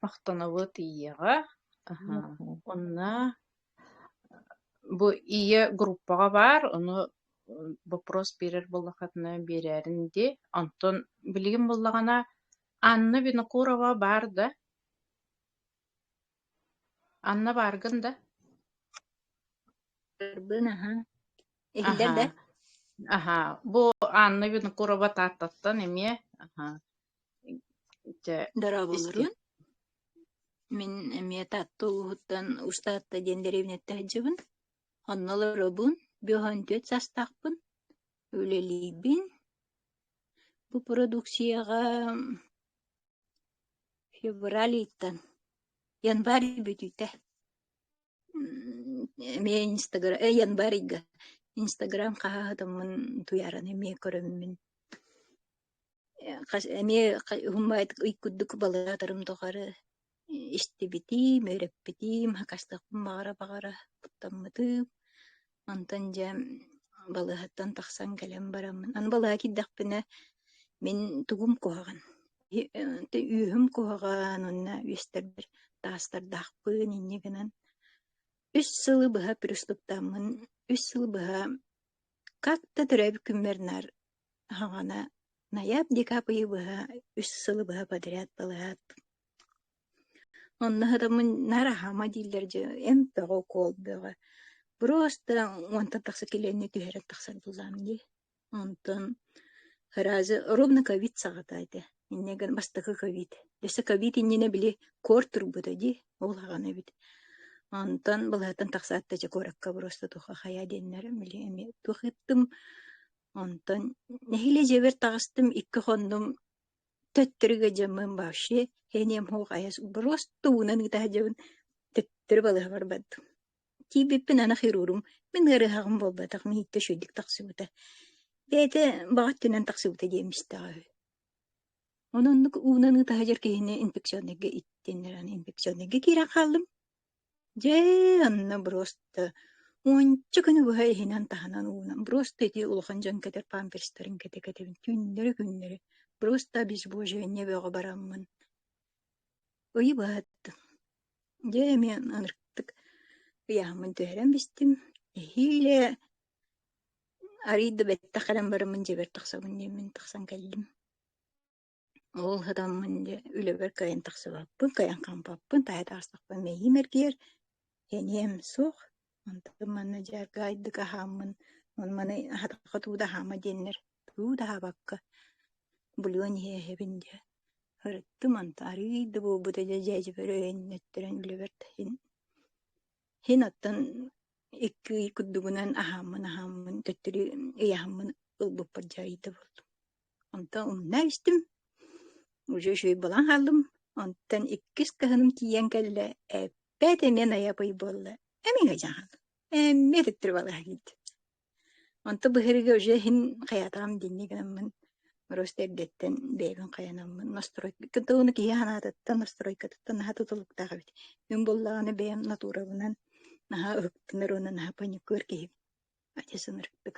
Махтанабыт ийэҕэ. Аһа. Онно бу ийэ группаҕа баар, ону вопрос биэрэр буоллаххытына биэрээрин дии. Онтон билигин буоллаҕына Анна Винокурова баар да? Анна бааргын да? Барбын, аһа. Иһиллэр Аһа. да? Аһа. Бу Анна Винокурова Тааттаттан эмиэ. Аһа. Дьэ, Дорооболорун. истиэх. Мин эмиэ Таатта улууһуттан Устаатта диэн дэриэбинэттэн сылдьабын. Онно олоробун, 54 саастаахпын, үлэлиибин. Бу продукцияҕа февраль ыйтан, январь бүтүүтэ эмиэ инстаграм, январь ыйга инстаграм хаһаатаммын туйаараны эмиэ көрөммүн хас эмиэ уһун ый курдук балыатарым тухары истибитим, үөрэппитим, хакастыахпын баҕара-баҕара куттаммытым. Онтон дьэ балыыһаттан тахсан кэлэн бараммын, аны балыыһа киирдэхпинэ мин тугум куһаҕан, үөһүм куһаҕан уонна үөстэрбэр таастардаахпын инньэ гынан үс сылы быһа приступтааммын, үс сылы быһа как-то төрөөбүт күммэр наар хаҥана ноябрь декабрь ыйы быһа үс сылы быһа подряд балыһаат Онно сытаммын наар аһаама дииллэр дьэ эмп бөҕө, укуол бөҕө. Просто уонтан тахса килиэннэ түһэрэн тахсар буоллаҕым дии. Онтон сразу ровно ковид саҕата этэ. Инньэ гынан бастакы ковид. Өссө ковид иннинэ били куор турбута дии, ол аҕана эбит. Онтон балыһаттан тахсаат да дьэ куоракка просто туха хайаа диэннэр били эмиэ туох ыыттым. Онтон нэһиилэ дьиэбэр таҕыстым, икки хоннум Төттөрүгэ дьоммун вообще эниэм суох айас просто уунан ыыта сылдьабын төттөрү балыыһабар бардым. Тиийбиппин аны хирурум мин ыарыһаҕым буолбатах мииттэ үчүгэйдик тахсыбыта. Бэйэтэ баҕа өттүнэн тахсыбыта диэн истэҕэ үһү. Ону оннук уунан ыыта сылдьар киһини инфекционнайга иттиннэр аны инфекционнайга киирэн хааллым. Дьэ, онно просто уонча күнү быһа иһинэн-таһынан уунан просто ити улахан дьон кэтэр памперстарын кэтэ-кэтэбин түүннэри-күннэри просто обезбоживание бөҕө бараммын ыйы быһаттым. Дьэ, эмиэ ынырыктык ыйааһыммын түһэрэн бистим. Эһиилэ арыый да бэттэх кэлэн бараммын дьиэбэр тахсабын диэммин тахсан кэллим. Ол сытаммын дьэ үлэбэр кыайан тахсыбаппын, кыайан хампаппын, таһа таҕыстахпына мэйиим эргийэр, эниэм суох. Онтон манна дьэ аргаайдык аһааммын, ону маны аһатахха тугу да аһаама диэннэр тугу да аһаабакка бульон иһэ иһэбин дьэ. Ырыттым онто арыый да буолбута дьэ дьээдьэбэр өйөннөттөрөн үлэбэр да син син оттон икки ый курдугунан аһааммын аһааммын төттөрү ыйааһыммын ылбыппар дьэ арыый да буоллум. Онтон умна истим, уже үчүгэй буолан хааллым. Онтон иккис кыһыным тиийэн кэллэ, эппэт эмиэ найабый буолла, эмиэ ыдьаан хааллым. Эмиэ төттөрү балыһа киирдим. Онто быһырыга уже иһин хайаатаҕым диэнни гынаммын, просто эрдэттэн бэйэбин хайанаммын настройка тылыны киһи санаатыттан, настройкатыттан наһаа тутулуктаах эбит. Мин буоллаҕына бэйэм натурабынан наһаа ыһыктынар уонна наһаа паникыыр киһибин. Адьас ынырыктык.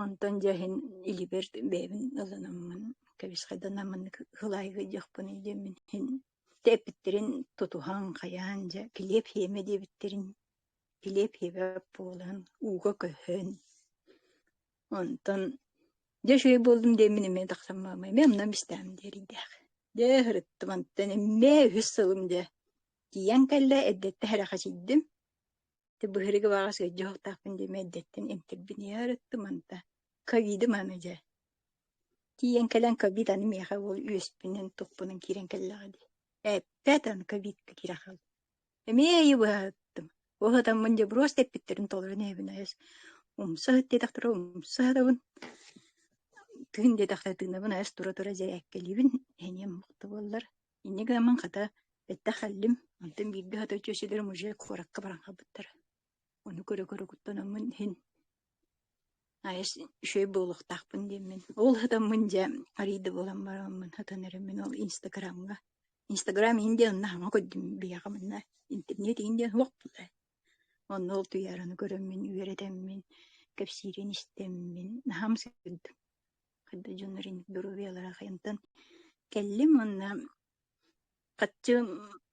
Онтон дьэ иһин илиибэр бэйэбин ылынаммын, кэбис хайданан маннык ылаайга дьахпыный диэммин иһин тэппиттэрин тутуһан хайаан дьэ килиэп сиэмэ диэбиттэрин килиэп сиэбэт буолан ууга көһөн онтон дьэ үчүгэй буоллум диэммин эмиэ тахсан маама эмиэ онно истэҕим диэридээх. Дьэ сырыттым онтон эмиэ үһүс сылым дьэ тиийэн кэллэ эрдэттэн сэрэхэчийдим Ити быһырыгы баҕас ыалдьыахтаахпын диэмэ эрдэттэн эмтэрбин ыарыттым манта. Ковидым аны дьэ. Тиийэн кэлэн ковид аны миэхэ ол үөспүнэн туппунан киирэн кэллэҕэ дии. Эппэт аны ковидка киирэ хаалла. Эмиэ ыйы быһааттым. Ол сытаммын дьэ просто эппиттэрин толорон иһэбин айас. Умса сыт диэтэхтэрэ умса сытабын. Тыын диэтэхтэрэ тыынабын айас тура-тура дьэрээккэлиибин. Эниэм мохто буоллар. Инньэ гынан хата бэттэх кэллим, онтон бииргэ хата чүөчэлэрим уже куоракка баран хаалбыттара. Ону көрө-көрө куттанаммын иһин. Айас үчүгэй буолуохтаахпын диэммин. Ол сытаммын дьэ арыйда буолан бараммын сытан эрэммин ол Инстаграмҥа. Инстаграм иһин диэн онно хаҥа көрдүм биһиэхэ манна интернет иһин диэн суох буолла. Онно ол Туйаараны көрөммүн, үөрэтэммин, кэпсиирин истэммин наһаа ымсыырдым. Хайда дьоннор доруобуйалара хайантан кэллим уонна Хаччы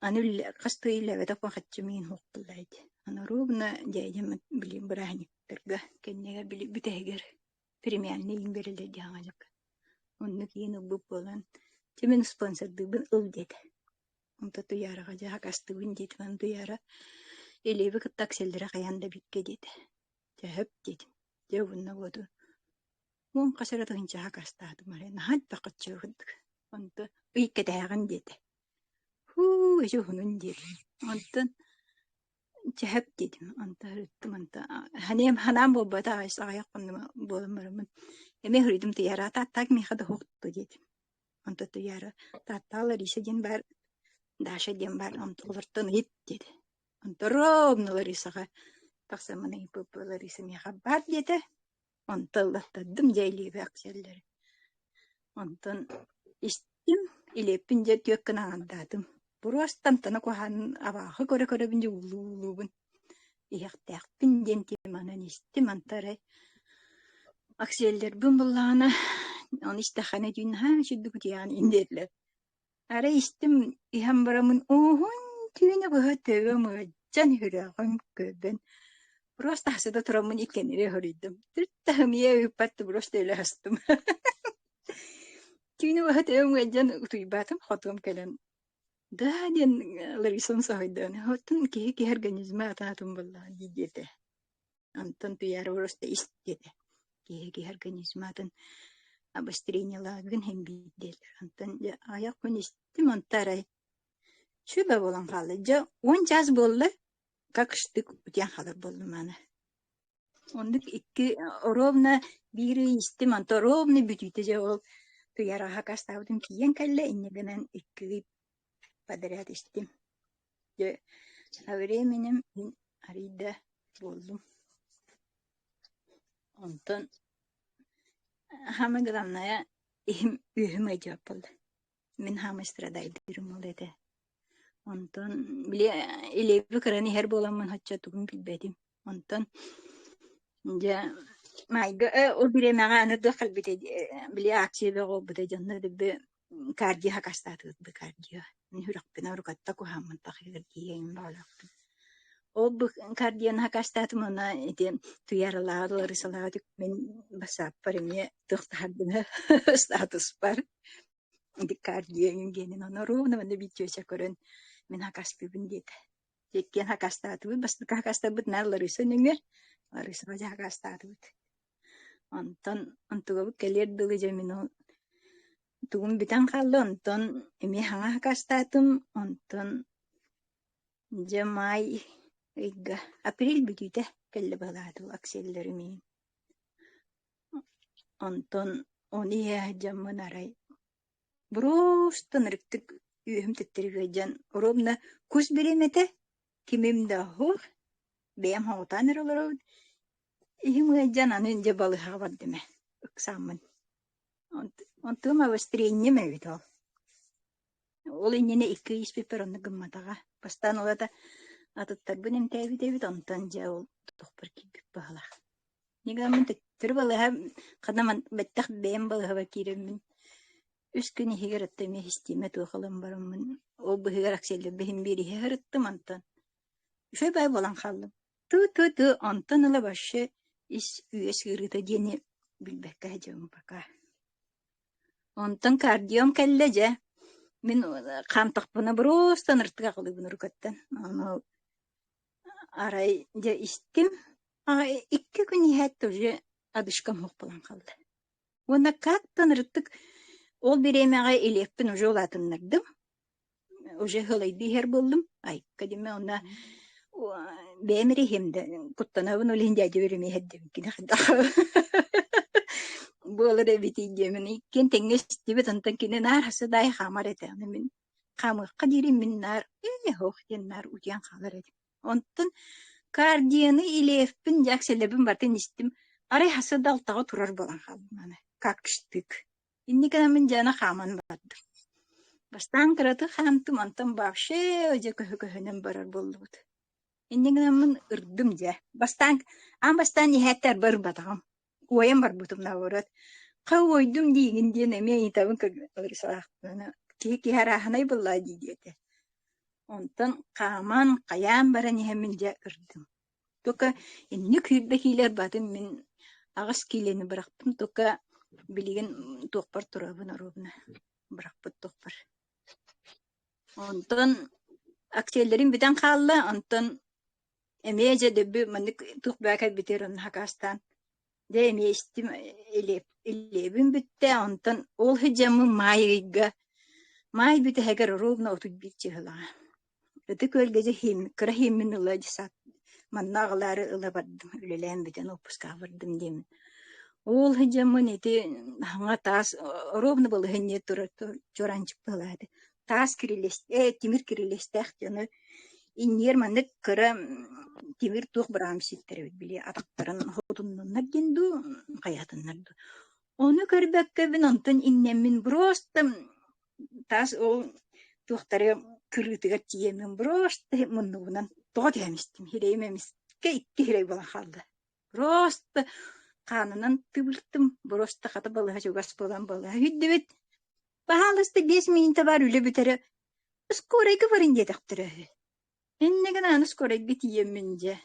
аны хас да үлэлээбэтэх хаччы миин суох буолла ити. Аны ровно дьээдьэм били бырааһынньыктарга кэннигэр били бүтэһигэр премиальнай иин бэриллэр диэҕэ дьукка. Оннук иин ылбыт буолан, дьэ мин спонсордыыбын ыл диэтэ. Онто Туйаараҕа дьэ хакастыыбын диэтим, аны Туйаара илииби кытта акселлэрэ хайаан да бииргэ диэтэ. Дьэ сөп диэтим. Дьэ уонна буоту Уон хас эрэ тыһыынчаҕа аккаастаатым эрэ, наһаа элбэх хаччы курдук. Онто ый кэтээҕин диэтэ. Һуу, эчи уһунун диэтим. Онтон чэһэп диэтим. Онто ыттым онто ханиам ханаам буолбата аҕыйах хоннум буолан бараммын эмиэ суруйдум Туйаара тааттаак миэхэ да суох диэтим. Онто Туйаара Тааттаа Лариса диэн баар, Даша диэн баар, онто олортон ыйыт диэтэ. Онто ровно Ларисаҕа тахсаммын ыйыппыппар Лариса миэхэ баар диэтэ. Онто ыллаттардым дьэ илиибэ акселлэри. Онтон истим, илиэппин дьэ түөк гына аҥардаатым. Буруостан тана куһаҕан абааһы көрө-көрөбүн дьэ уулуу-уулуубун. Иһэхтээхпин диэн теманан истим, онто арай акселлэрбин буллаҕына, ону истэххинэ түүн наһаа үчүгдүк утуйаҕын иһин диэтилэр. Арай истим иһэн бараммын уһун түүнү быһа төбөм ыалдьан сүрэҕим көбөн просто сыта тураммын иккиэннэри хоруйдум. Түрт-таһымыйа ыыппат просто өлө сыстым. Түүнү быһа төбөм ыалдьан утуйбатым, хотуом кэлэн да диэн Ларисам соһуйда. Оттон киһи киһи организма атын-атын буоллаҕа дии диэтэ. Онтон туйаара просто ис диэтэ. Киһи киһи организматын обострениелаагын иһин биирдиэллэр. Онтон дьэ аҕыйах күн истим, онто арай сүбэ буолан хаалла. Дьэ уон чаас буолла, как штык утуйан хаалар буоллум аны. Оннук икки ровно биир ый истим, онто ровно бүтүүтэ дьэ ол туйаара хакастаабытым тиийэн кэллэ, инньэ гынан икки ый подряд истим. Дьэ со временем мин арыйда буоллум. Онтон самое главное иһим үөһүм ыалдьыбат буолла. Мин саамай страдайдыырым ол этэ. Онтон били илииби кыран иһэр буоламмын соччо тугун билбэтим. Онтон дьэ маайга ол бириэмэҕэ аны туох кэлбитэ били акция бөҕө буолбута дьонно дыбы кардио хакастаатыбыт бы кардио. Мин сүрэхпин орукатта куһааммын тахыгар тиийэн баҕалаахпын. Ол бу кардионы хакастаатым уонна ити туйааралааҕы Ларисалааҕы мин бассааппар эмиэ туох таһардына статуспар ити кардио диэнин ону ровно манна биир чүөчэ көрөн мин хакастыыбын диэтэ. Иккиэн хакастаатыбыт, бастакы хакастарбыт наар Лариса нөҥүө, Ларисаҕа дьэ хакастаатыбыт. Онтон онтугабыт кэлиэр дылы дьэ мин ол тугум бүтэн хаалла, онтон эмиэ хаҥа хакастаатым, онтон дьэ маай ыйга апрель бүтүүтэ кэллэ быһалаатым акселлэрим иһин. Онтон ону иһэ сылдьаммын арай Просто ынырыктык үөһүм төттөрү ыалдьан ровно кус бириэмэтэ кимим да суох, бэйэм соҕотоон эрэ олоробун. Иһим ыалдьан аны дьэ балыыһаҕа бардым ээ, ыксааммын. Онтум обострением эбит ол. Ол иннинэ икки ый испиппэр оннук гымматаҕа. Бастаан ол ата атыттарбын эмтээбит эбит, онтон дьэ ол тохпор киирбит быһыылаах. Ньыгаммын төттөрү балыыһа ханна бэттэх бэйэм балыыһабар киирэммин үс күн иһигэр оттон эмиэ систиэмэ туох ылан бараммын ол быһыгар акселлэрбин биир иһэ сырыттым онтон үчүгэй баҕайы буолан хааллым. Ту-ту-ту онтон ыла вообще ис үөс ыарыыта диэни билбэккэ сылдьабын пока. Онтон кардиом кэллэ дьэ мин хаамтахпына просто ыныртык аҕылыыбын урукаттан. Ону арай дьэ истим Икки күн иһээт уже одышкам суох буолан хаалла. Уонна как-то ынырыктык ол бириэмэҕэ илиэппин уже улаатыннардым, уже сылайдыы иһэр буоллум. Айка диэмэ уонна бэйэм эрэ иһиэм да куттанабын ол иһин дядябар эмиэ иһэрдэбин кини хайдах буолар эбитий диэмин иккиэн тэҥҥэ истибит онтон кини наар хасыдаай хаамар этэ аны мин хаамыахха диирим мин наар ээ һуох диэн наар утуйан хаалар этим. Онтон кардианы илиэппин, дьэ акселлэрбин барытын истим. Арай сарсыарда алтаҕа турар буолан хааллым аны, как штык. Инники гынаммын дьэ хааман бардым. Бастаан кыратык хаамтым, онтон вообще дьэ көһө-көһөнөн барар буоллубут. Инньэ гынаммын ырдым дьэ. Бастаан аан бастаан иһээттэр барбатаҕым. Уойан барбытым наоборот. Ха уойдум диигин диэн эмиэ ыйытабын киһи киһи арааһынай буоллаа дии диэтэ. Онтон хааман, хайаан баран иһэммин дьэ ырдым. Только инник сүүрбэ киилэ ырбатым мин 8 киилэни бырахтым, только билигин туохпар турабын оруобуна бырахпыт туохпар. Онтон акцияларым бүтэн хаалла, онтон эмиэ дьэ дөбү маннык туох баа кэлбитигэр онно хакаастаан дьэ эмиэ истим илиэбин бүттэ, онтон ол сылдьаммын маай ыйга маай бүтэһигэр ровно 31 чыһылаҕа Ытык Күөлгэ дьэ кыра иһиммин ыла десант манна аҕалаары ыла бардым, үлэлээн бүтэн уоппускаҕа бардым диэммин. Ол сылдьаммын ити хаҥа таас ровно балаһыанньа турар чуораанчык быһалаата. Таас кирилиэс тимир кирилиэстээх дьону иннигэр маннык кыра тимир туох быраҕан ситтэр эбит били атахтарын хотуннуннар диэн дуу, хайаатыннар дуу. Ону көрбөккөбүн онтон иҥнэммин просто таас ол туохтары кырыытыгар тиийэммин просто муннубунан тоҕо түһэн истим сирэйим эмискэ икки сирэй буолан хаалла просто хаанынан тыбыртым просто хата балыһа чугас буолан балыһа сүүрдүбүт баһаалыста 5 минута баар үлэ бүтэрэ скорайга барын диэтэхтэрэ үһү Инньэ гынан аны скорайга тиийэммин дьэ,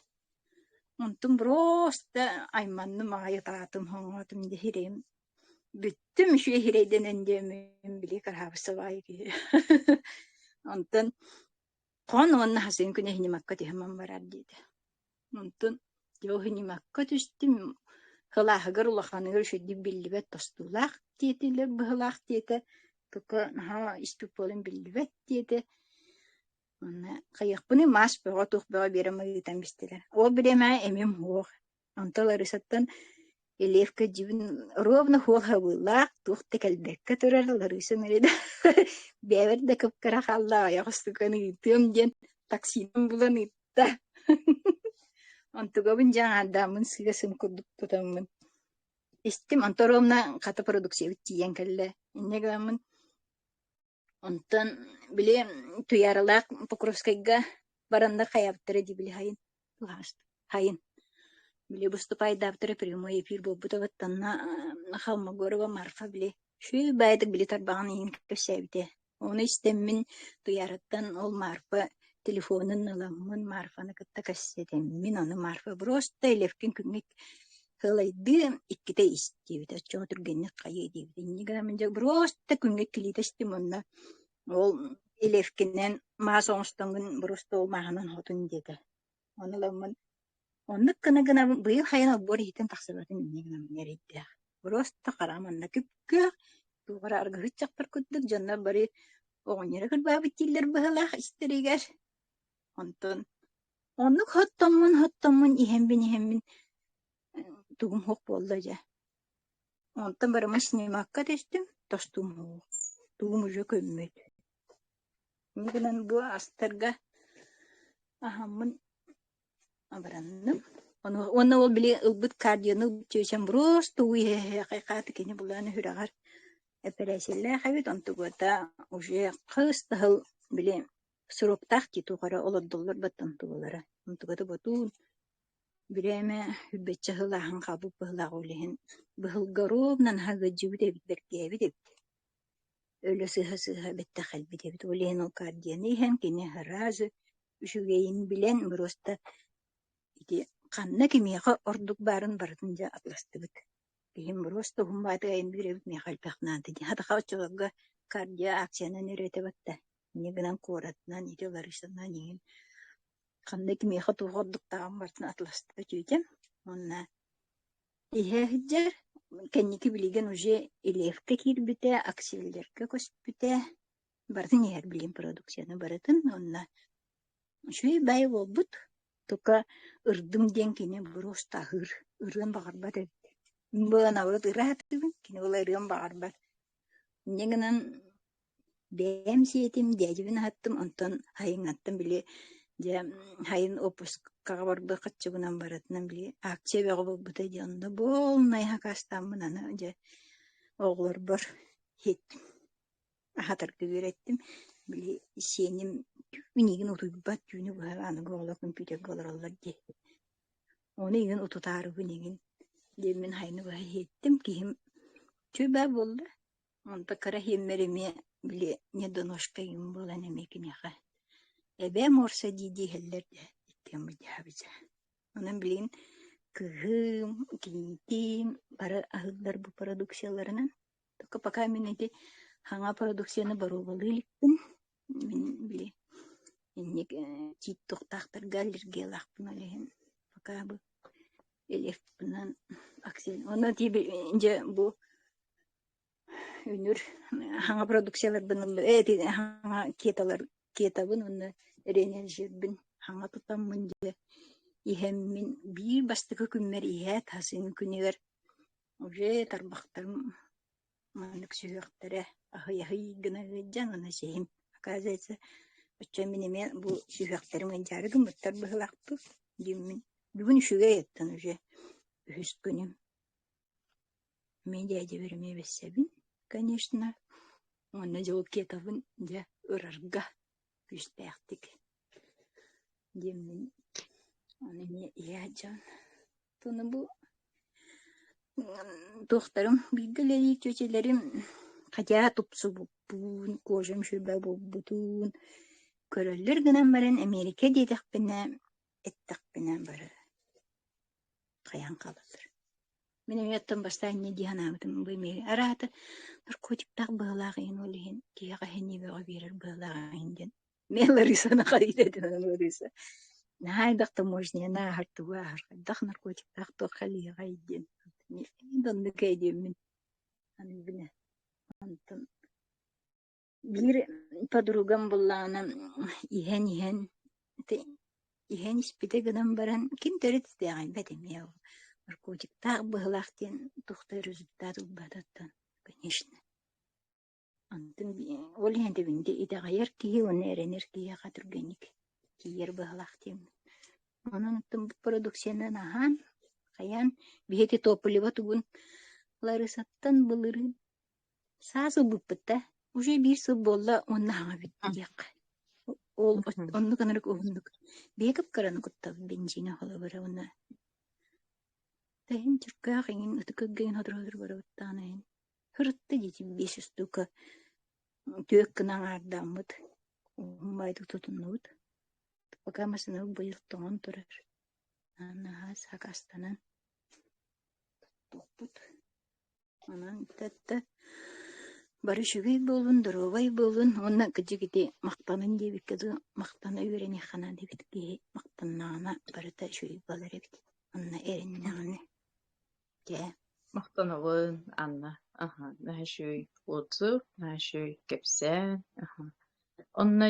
онтум просто айманным аҕай ытаатым, хоҥоотум дьэ сирэйим бүттүм үчүгэй сирэйдэнэн диэммин били кыраһаабыссабаайы киһи Онтон хон уонна хасыын күнэ снимакка түһэн барар диэтэ. Онтон дьэ ол снимакка түстүм, кылааһыгар улаханыгар үчүгэйдик биллибэт тостуулаах диэтилэр быһыылаах диэтэ, только наһаа испит буолан биллибэт диэтэ. Уонна хайыахпыный маас бөҕө туох бөҕө биэрэн ыытан бистилэр. Ол бириэмэҕэ эмим суох. Онтон Ларисаттан Елевка дьибин ровно суол хабыылаах, туох да кэлбэккэ турар Лариса Мерида бэйэбэр да кып-кыра хаалла ойоҕос тукан ыытыам диэн таксинан булан ыытта. Онтугабын дьэ аҥаардааммын сыа-сым курдук тутаммын истим. Онтон ровно хата продукциябыт тиийэн кэллэ. Инньэ гынаммын Онтон били Туйааралаах Покровскайга бараннар хайаабыттара дии били хайын хайын били выступайдаабыттара прямой эфир буолбута баттанна Холмогорова Марфа били үчүгэй баайдык били тарбаҕын иһин кэпсээбитэ. Ону истэммин Туйаараттан ол Марфа телефонун ыламмын Марфаны кытта кэпсэтэммин ону Марфа просто Левкин күҥҥэ Сылайдыы иккитэ ис диэбитэ, оччоҕо түргэнник хайыа диэбитэ. Инньэ гынан дьэ просто күҥҥэ иккилиитэ истим уонна ол Илевкинэн маас оҥостоҥҥун просто ол мааһынан хотун диэтэ. Ону ыламмын оннук гына гынабын быйыл хайан олбуор иһиттэн тахсыбатын инньэ гынаммын эрэйдээх. Просто хараҕым анна күп-күөх, туох эрэ аргыһыт дьахтар курдук дьоннор бары оҕонньоро кырбаабыт дииллэр быһыылаах истэригэр. Онтон Оннук хоттоммун хоттоммун иһэммин иһэммин тугум суох буолла дьэ. Онтон барыма снимакка түстүм, тостуум суох. Тугум уже көммүт. Инньэ гынан бу астарга аһаммын абыранным. Уонна ол били ылбыт кардионы чүөчэм просто уу иһэ хайхааты кини булаан үһүрэҕэр эпэрээсийэлээх эбит, онтугута уже хас да сыл били Сроктаах дии туох эрэ олордоллор баттантылара. Онтуката ботуун бирээмэ үрбэччэ сыл ааһан хаалбыт быһыылаах ол иһин быһылга ровно наһаа ыалдьыбыт эбит, бэргээбит эбит. Өлө сыһа-сыһа бэттэх кэлбит эбит. Ол иһин ол кардияны иһэн кини сразу үчүгэйин билэн просто ити ханна кимиэхэ ордук баарын барытын дьэ атластыбыт. Киһим просто уһун баатыгайын айанныыр эбит миэхэ элбэх наада дии. Хатаха оччолорго кардио акциянан өрүөтэ батта. Инньэ гынан куоратынан ити Ларисанан иҥин ханна кимиэхэ туох ордуктааҕын барытын атыласта үтүөтэ уонна иһэ сылдьар. Кэнники билигин уже Илевка киирбитэ, Акселлерга көспүтэ. Барытын иһэр билигин продукцияны барытын уонна үчүгэй баай буолбут. Тука ырдым диэн кини просто аһыыр, ырыан баҕарбат эбит. Мин буолан наоборот ыраатыбын, кини буолла ырыан баҕарбат. Инньэ гынан Бэйэм сиэтим, дьээдьэбин аһаттым, онтон сайыҥҥаттан били дьэ сайын отпуск Скидкаҕа барбыт харчыбынан барытынан били акция бөҕө буолбута дии, онно буолнай акаастааммын аны дьэ оҕолорбор иһиттим, аһатарга үөрэттим. Били сиэним миигин утуйбат түүнү быһа аныгы оҕолор компьютерга олороллор дии. Ону игин утутаарыбын игин диэммин хайаны быһа иһиттим, киһим үчүгэй баа буолла. Онто кыра иһиммэр эмиэ били недоношка игин буолан эмиэ киниэхэ эбээ муорса дии-дии иһэллэр дии иккиэн былдьаһабыт Онон билигин кыыһым, кийиитим бары аһыыллар бу продукцияларынан. Только пока мин ити хаҥа продукцияны боруобалыы иликпин. Мин били инник тиит туохтаахтарга аллергиялаахпын ол иһин пока бу элефпынан Онно дьэ бу Үнүр хаҥа продукцияларбын ылла ээ ити хаҥа кеталар кетабын уонна ренежирбин хаҥа тутаммын дьэ иһэммин биир бастакы күммэр иһээт хасын күнүгэр уже тарбахтарым маннык сүһүөхтэрэ аһый-аһый гына ыалдьан уонна сиһим оказывается оччо мин эмиэ бу сүһүөхтэрим ыалдьаары гыммыттар быһыылаахпыт диэммин бүгүн үчүгэй оттон уже үһүс күнүм. Мин дьээдьэбэр эмиэ билсэбин, конечно, уонна дьолкетабын дьэ ырарга күүстээхтик диэммин ону эмиэ ийээ дьон туну бу туохтарым бииргэ үлэлиир чүөчэлэрим хотя тупсубуппун, кожам сүрбэ буолбутун көрөллөр гынан баран Эмиэрикэ диэтэхпинэ эттэхпинэ бары хайаан хаалаллар. Мин эмиэ оттон бастаан инньэ дии санаабытым бу эмиэ араата наркотиктаах быһыылаах иһин ол иһин киһиэхэ иһиннии бөҕө биэрэр быһыылаах иһин диэн Мен Ларисаны харыйда этим Лариса наһаа элбэх таможняны ааһар тугу ааһар хайдах наркотиктаах туохха илиэҕэй диэн оннук диэммин аныыбын онтон Биир подругам буллаҕына иһэн-иһэн ити иһэн испитэ гынан баран ким төрүт итэҕэйбэт эмиэ ол наркотиктаах быһыылаах диэн туох да результат ылбатыттан конечно. Онтон ол иһин ити итэҕэйэр киһи уонна эрэнэр киһиэхэ түргэнник тиийэр быһыылаах диэммин. Онон оттон бу продукциянан аһаан, хайаан биһиги топливо тугун Ларисаттан былырыын Саас ылбыппыт да, уже биир сыл буолла уонна хаҥа бүттэ диэххэ. Ол оннук ынырык уһуннук. Биһи кып-кыраны куттабыт бензинэ холобура уонна Тэһин чөркөөх иҥин ытык ыргыйын сотору-сотору барыбыттаҕына иһин сырытта дии биэс устуука түөрт гына аҥаардааммыт уһун баайдык тутуннубут. Пока массыынабыт быйыл тоҥон турар. Наһаа сакаастанан туттуохпут. Онон ититтэ бары үчүгэй буолун, доруобай буолун уонна кырдьык ити махтанын диэбиккэ дылы махтана үөрэниэххэ наада эбит киһи махтаннаҕына барыта үчүгэй буолар эбит. Онно эрэннэҕинэ дьэ. Махтанабын, Анна. Аха, наһаа үчүгэй отзыв, наһаа үчүгэй кэпсээн. Аха. Онно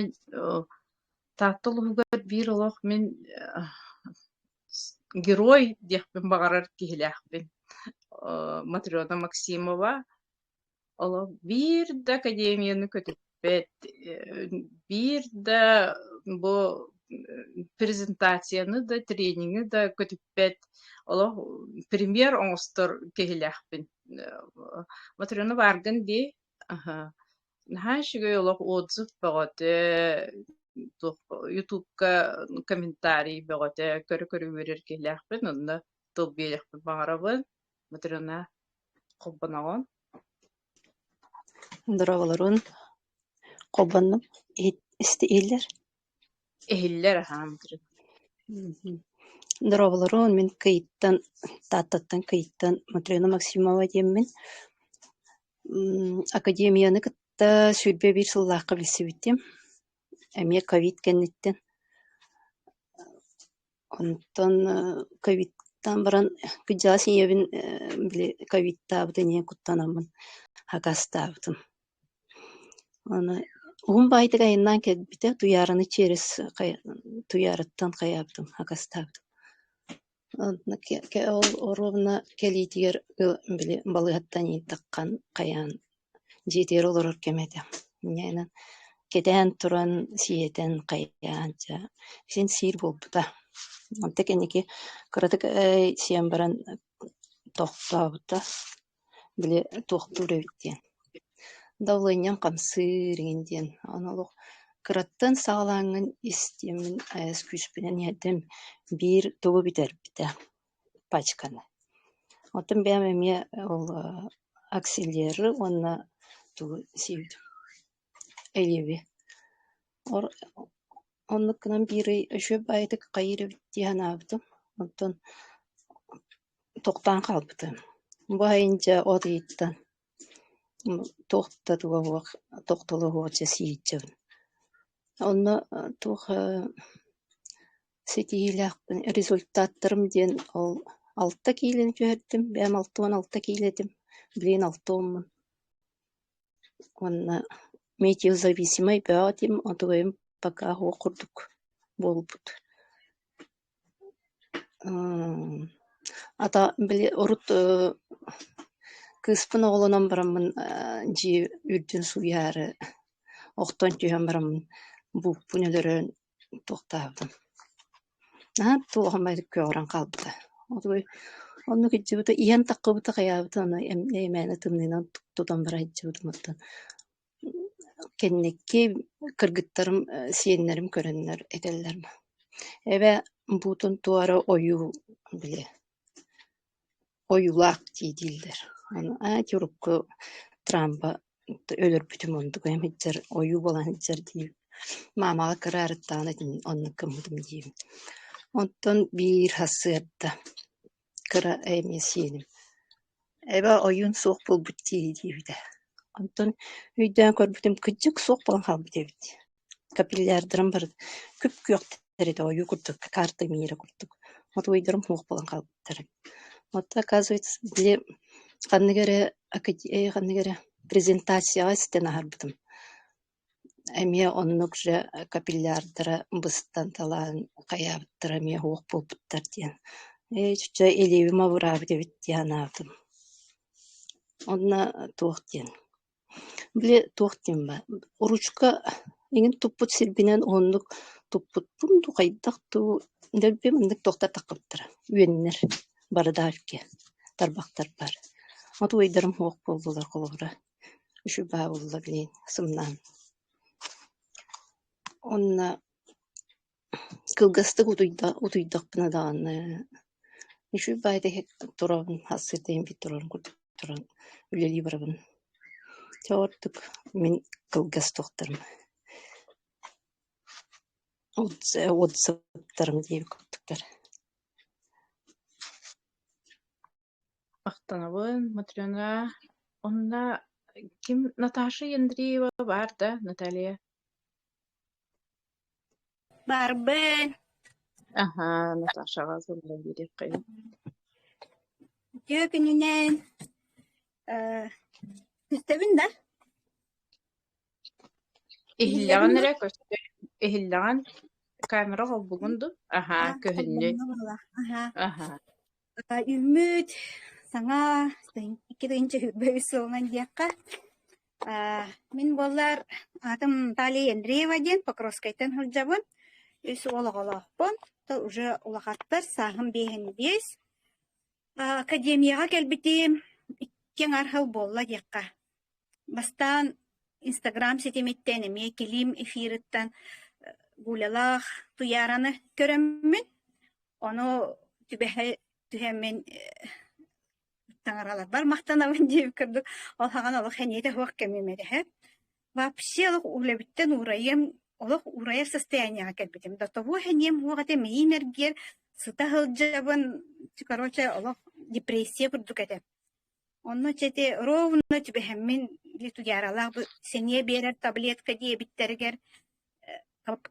Таатта улууһугар биир олох мин герой диэхпин баҕарар киһилээхпин. Матрена Максимова олох биир да академияны көтүппэт, биир да бу презентацияны да, тренинги да көтүппэт, олох премьер оҥостор киһилээхпин. Матрена бааргын дии? Аһа. Наһаа үчүгэй олох отзыв бөҕөтө, туох ютубка комментарий бөҕөтө көрө-көрө үөрэр киһилээхпин, онно тыл биэриэхпин баҕарабын. Матрена, холбоноҕун? Дорооболорун, холбоннум, иһит исти иһиллэр? Иһиллэр аһаа Матрена. Дорооболорун, мин Кыйыттан, Тааттаттан Кыйыттан Матрена Максимова диэммин. Академияны кытта 21 сыллаахха билсибитим. Эмиэ ковид кэнниттэн. Онтон ковидтаан баран кырдьаҕас ийэбин били ковидтаабытын ийэ куттанаммын акаастаабытым. Аны уһун баайдык айаннаан кэлбитэ, Туйаараны через Туйаарыттан хайаабытым, акаастаабытым. Ол оруобуна кэлиитигэр били балыыһаттан ииттэххин хайаан дьиэтигэр олорор кэмэ этэ. Инньэ кэтээн туран сиэтэн хайаан дьэ син сиир буолбута. Онто кэнники кыратык сиэн баран тохтообута, били туохтуур эбит диэн. Давлением хамсыыр игин диэн. Ону олох кыраттан саҕалааҥҥын ис диэммин күүспүнэн иһэрдим биир тугу бүтэрбитэ пачканы. Оттон бэйэм эмиэ ол акселеры уонна тугу сиибитим эйиэби. Оннук гынан биир ый үчүгэй баҕайытык хайыыр эбит дии санаабытым. Онтон тохтоон хаалбытым. Бу сайын дьэ от ыйыттан туох да туга суох, тохтоло суох дьэ сииччэбин. Онно туох ситиһиилээхпин, результаттарым диэн ол 6 киилэни түһэрдим, бэйэм 66 киилэ этим, билигин 6 уоммун. Уонна метеозависимай бөҕө этим, отугайым пока суох курдук буолбут. Ата били урут кыыспын оҕолонон бараммын дьиэ үрдүн сууйаары охтон түһэн бараммын бууппун өлөрөн туохтаабытым. Наһаа туох эмэ көҕөрөн хаалбыта. Отугай оннук илдьибитэ иһэн таххыбыта хайаабыта ону эмээнэ тымныынан тутан баран илдьибитим оттон Кэнники кыргыттарым, сиэннэрим көрөннөр этэллэр: "Эбээ, буутун туора ойуу били ойуулаах дии" дииллэр. Ону аа ити урукку трамба өлөрбүтүм онтукайым сылдьар ойуу буолан сылдьар диибин. Маамаҕа кыраарыттаҕына итин оннук гыммытым диибин. Онтон биир сарсыарда кыра эмиэ сиэним Эбээ ойуун суох буолбут дии диэбитэ. Онтон өйдөөн көрбүтүм кырдьык суох буолан хаалбыт эбит. Капиллярдарым бары күп-күөхтэр этэ ойуу курдук, карта мира курдук. Мотуойдарым суох буолан хаалбыттар. Вот оказывается, били ханнык эрэ ханнык эрэ презентацияҕа истэн аһарбытым. Эмиэ оннук же капиллярдара быстан талаан хайаабыттара эмиэ суох буолбуттар диэн. Ээ чэ илиибим абыраабыт эбит дии санаабытым. Онно туох диэн, били туох диэн баар, ручка эҥин туппут сирбинэн уһуннук туппутпун дуу, хайдах дуу, дэлби маннык туохтар таххыбыттара, үөннэр бары да тарбахтарбар. Отуойдарым суох буоллулар холобура үчүгэй буолла билигин сымнаан. Уонна кылгастык утуйдахпына даҕаны үчүгэй баҕайытык турабын, сарсыарда иһин турарым курдук туран үлэлии барабын. Дьэ ордук мин кылгас туохтарым отзывтарым диэбит курдуктар. Махтанабын, Матрена. Онно ким Наташа Андреева баар да, Наталья? Баарбын. Аһаа, Наташаҕа суруйан биэриэххэйин. Үтүө күнүнэн. Э, истэбин да? Иһиллэҕин Иһиллэбин эрэ дуо? көстөр, иһиллэҕин камера холбугун дуу? Аһаа, Аа, көһүннү. холбонно быһыылаах. Аһаа. Аһаа. Үүммүт саҥа 2023 сылынан диэххэ. Аа, мин буоллар аатым Наталья Андреева диэн Покровскайтан сылдьабын. Үс уол оҕолоохпун. То уже улахаттар, сааһым 55. Академияҕа кэлбитим икки аҥар сыл буолла диэххэ. Бастаан Инстаграм ситимиттэн эмиэ Килиим эфирыттан Гулялаах Туйаараны көрөммүн, ону түбэһэ түһэммин таҥараларбар махтанабын диэбит курдук, ол саҕана олох сэниэтэ суох кэмим этэ. Вообще олох үлэбиттэн уурайыам, олох уурайар состояниеҕа кэлбитим. До того сэниэм суох этэ, мэйиим эргийэр, сыта сылдьабын, короче, олох депрессия курдук этэ. Онно чэ ити ровно түбэһэммин литургиялаах бу сэниэ биэрэр таблетка диэбиттэригэр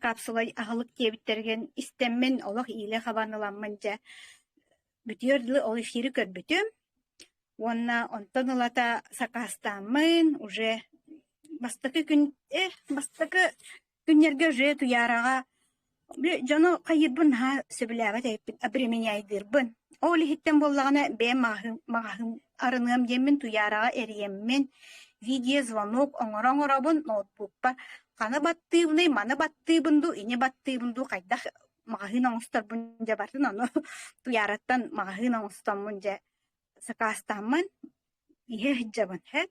капсула аһылык диэбиттэригэр истэммин олох иилэ хабан ыламмын дьэ бүтүөр дылы ол эфири көрбүтүм уонна онтон ылата сакаастааммын уже бастакы күн бастакы Күннэргэ уже Туйаараҕа били дьону хайыырбын наһаа сөбүлээбэт эбиппин, обременяйдыырбын. Ол иһиттэн буоллаҕына бэйэм маҕаһыын арыныам диэммин Туйаараҕа эрийэммин, видеозвонок оҥоро-оҥоробун ноутбукпар ханы баттыыбыный, маны баттыыбын дуу, ини баттыыбын дуу, хайдах маҕаһыын оҥосторбун дьэ бартын ону Туйаараттан маҕаһыын оҥостоммун дьэ сакаастааммын иһэ сылдьабын һэ.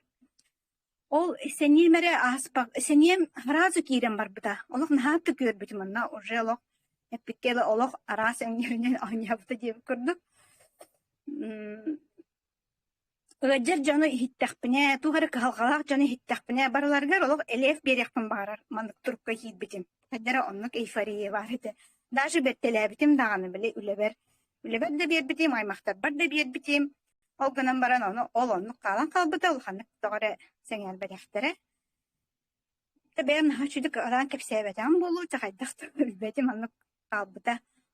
Ол сэниэм эрэ ааспак сэниэм сразу киирэн барбыта. Олох наһаа түкүөрбүтүм онно уже олох эппиккэ дылы олох араас өҥнөрүнэн оонньообута диэбит курдук. М Ыалдьар дьону иһиттэхпинэ, туох эрэ кыһалҕалаах дьону иһиттэхпинэ, барыларыгар олох элиэф биэриэхпин баҕарар маннык турукка киирбитим. Хайда эрэ оннук эйфория баар этэ. Даже бэртэлээбитим даҕаны били үлэбэр. Үлэбэр да биэрбитим, аймахтарбар да биэрбитим. Ол гынан баран ону ол оннук хаалан хаалбыта, улаханнык тоҕо эрэ сэҥээрбэтэхтэрэ. Да бэйэм наһаа үчүгүйдүк араан кэпсээбэтэҕим буолуо, чэ хайдах да билбэтим, оннук хаалбыта.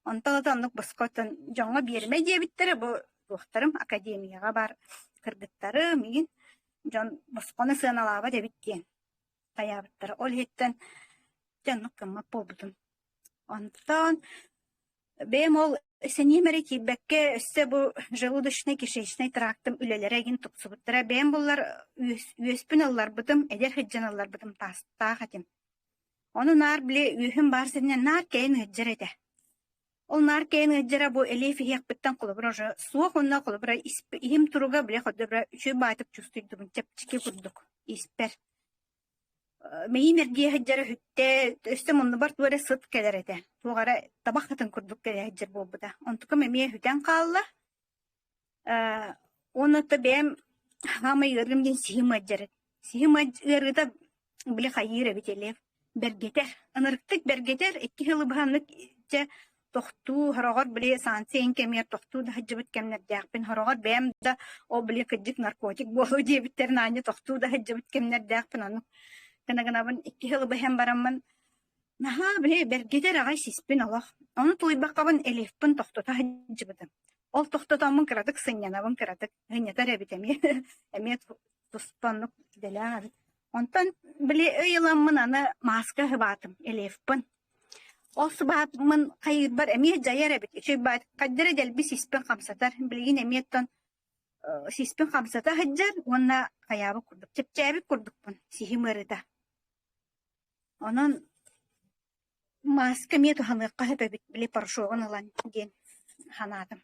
Онтон ыла оннук босхо оттон дьоҥҥо биэримэ диэбиттэрэ бу туохтарым академияҕа баар кыргыттарым игин дьон босхону сыаналаабат эбит диэн хайаабыттара. Ол иһиттэн дьэ оннук гыммат буолбутум. Онтон Бэйэм ол сэниэм эрэ киирбэккэ, өссө бу желудочнай-кишечнай трактым үлэлэрэ игин тупсубуттара. Бэйэм буллар үөспүн ылларбытым, эдэр сылдьан ылларбытым таастаах этим. Ону наар били үөһүм баар сиринэн наар кэйэн ыалдьар этэ. Ол наар кэйэн ыалдьара бу элиэф иһиэхпиттэн холобура уже суох уонна холобура иһим туруга били холобура үчүгэй баайтык чувствуйдубун чэпчэки курдук испэр. Мэйиим эргийэ сылдьара үһүттэ, өссө муннубар туох эрэ сыт кэлэр этэ, туох эрэ табах сытын курдук кэлэ сылдьар буолбута. Онтукам эмиэ сүтэн хаалла. Э, уонна то бэйэм саамай ыарыым диэн сиһим ыалдьар. Сиһим ыарыыта били хайыыр эбит Лев бэргэтэр, ынырыктык бэргэтэр, икки сылы быһа чэ тохтуу, сороҕор били санкция иһин кэмигэр тохтуу да сылдьыбыт кэмнэрдээхпин, сороҕор бэйэм да ол били кырдьык наркотик буолуо диэбиттэрин аанньа тохтуу да сылдьыбыт кэмнэрдээхпин, ону гына гынабын икки сылы быһан бараммын наһаа били бэргэтэр аҕай сиспин олох. Ону тулуйбаккабын элифпин тохтото сылдьыбытым. Ол тохтотоммун кыратык сынньанабын кыратык сынньатар эбит эмиэ эмиэ туспа оннук идэлээх эбит. Онтон били өй ыламмын аны мааска сыбаатым элифпин. Ол сыбаатмын хайыырбар эмиэ дьайар эбит. Үчүгэй баай хайда эрэ дэлби сиспин хамсатар. Билигин эмиэ оттон сиспин хамсата сылдьар уонна хайаабыт курдук, чэпчээбит курдукпун сиһим ыарыыта. Онон мааска эмиэ туһаныахха сөп эбит, били порошогун ылан диэн санаатым.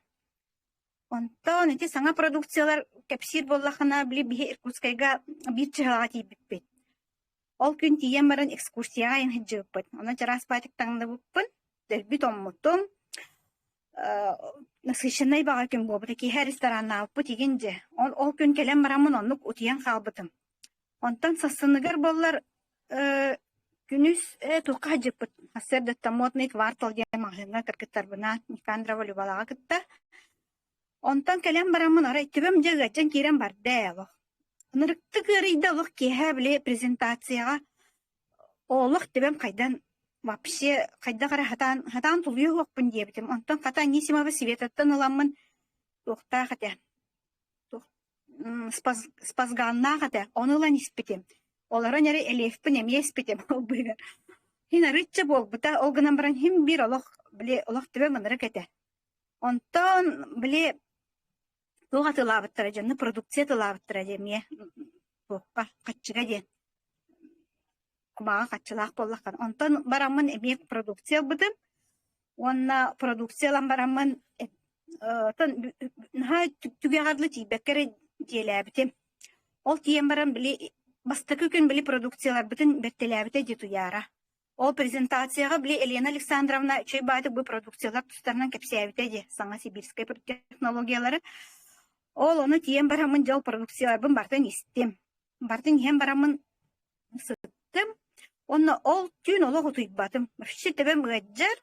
Онтон ити саҥа продукциялар кэпсиир буоллаххына, били биһи Иркутскайга биир чыһылаҕа тиийбиппит. Ол күн тиийэн баран экскурсияҕа айан сылдьыбыппыт. Онон чараас баатык таҥныбыппын, дэлби тоҥмутум. Э, насыщеннай баҕа күн буолбута. Киэһэ рестораннаабыппыт игин дьэ. Ол, ол күн кэлэн бараммын оннук утуйан хаалбытым. Онтон сарсыныгар буоллар э, күнүс э, туохха сылдьыппыт. Сарсыардаттан модный квартал диэн маҕаһыыҥҥа кыргыттарбынаан Никандрова Любалаҕа кытта Онтон кэлэн бараммын арай төбөм дьэ ыалдьан киирэн барда ээ олох. Ынырыктык ыарыйда олох киэһэ били презентацияҕа олох төбөм хайдан вообще хайдах эрэ сатаан сатаан тулуйуо суохпун диэбитим. Онтон хата Анисимова Светаттан ыламмын туохтаах этэ туох спазганнаах этэ ону ылан испитим. Олорон эрэ элиэфпин эмиэ испитим ол быыһыгар. Син арыычча буолбута, ол гынан баран син биир олох били олох төбөм ынырык этэ. Онтон били туох атыылаабыттара дьону продукция атыылаабыттара диэн эмиэ туохха хаччыга диэн кумааҕы хаччылаах буоллаххына. Онтон бараммын эмиэ продукция ылбытым уонна продукция ылан бараммын оттон наһаа түгэҕэр дылы тиийбэккэ эрэ дьиэлээбитим. Ол тиийэн баран били бастакы күн били продукцияларбытын бэртэлээбитэ дии Туйаара. Ол презентацияҕа били Елена Александровна үчүгэй баайдык бу продукциялар тустарынан кэпсээбитэ дии, саҥа сибирскэй технологиялары. Ол ону тиийэн бараммын дьэ ол продукцияларбын барытын истим. Барытын иһэн бараммын сыттым. Уонна ол түүн олох утуйбатым. Вообще төбөм ыалдьар,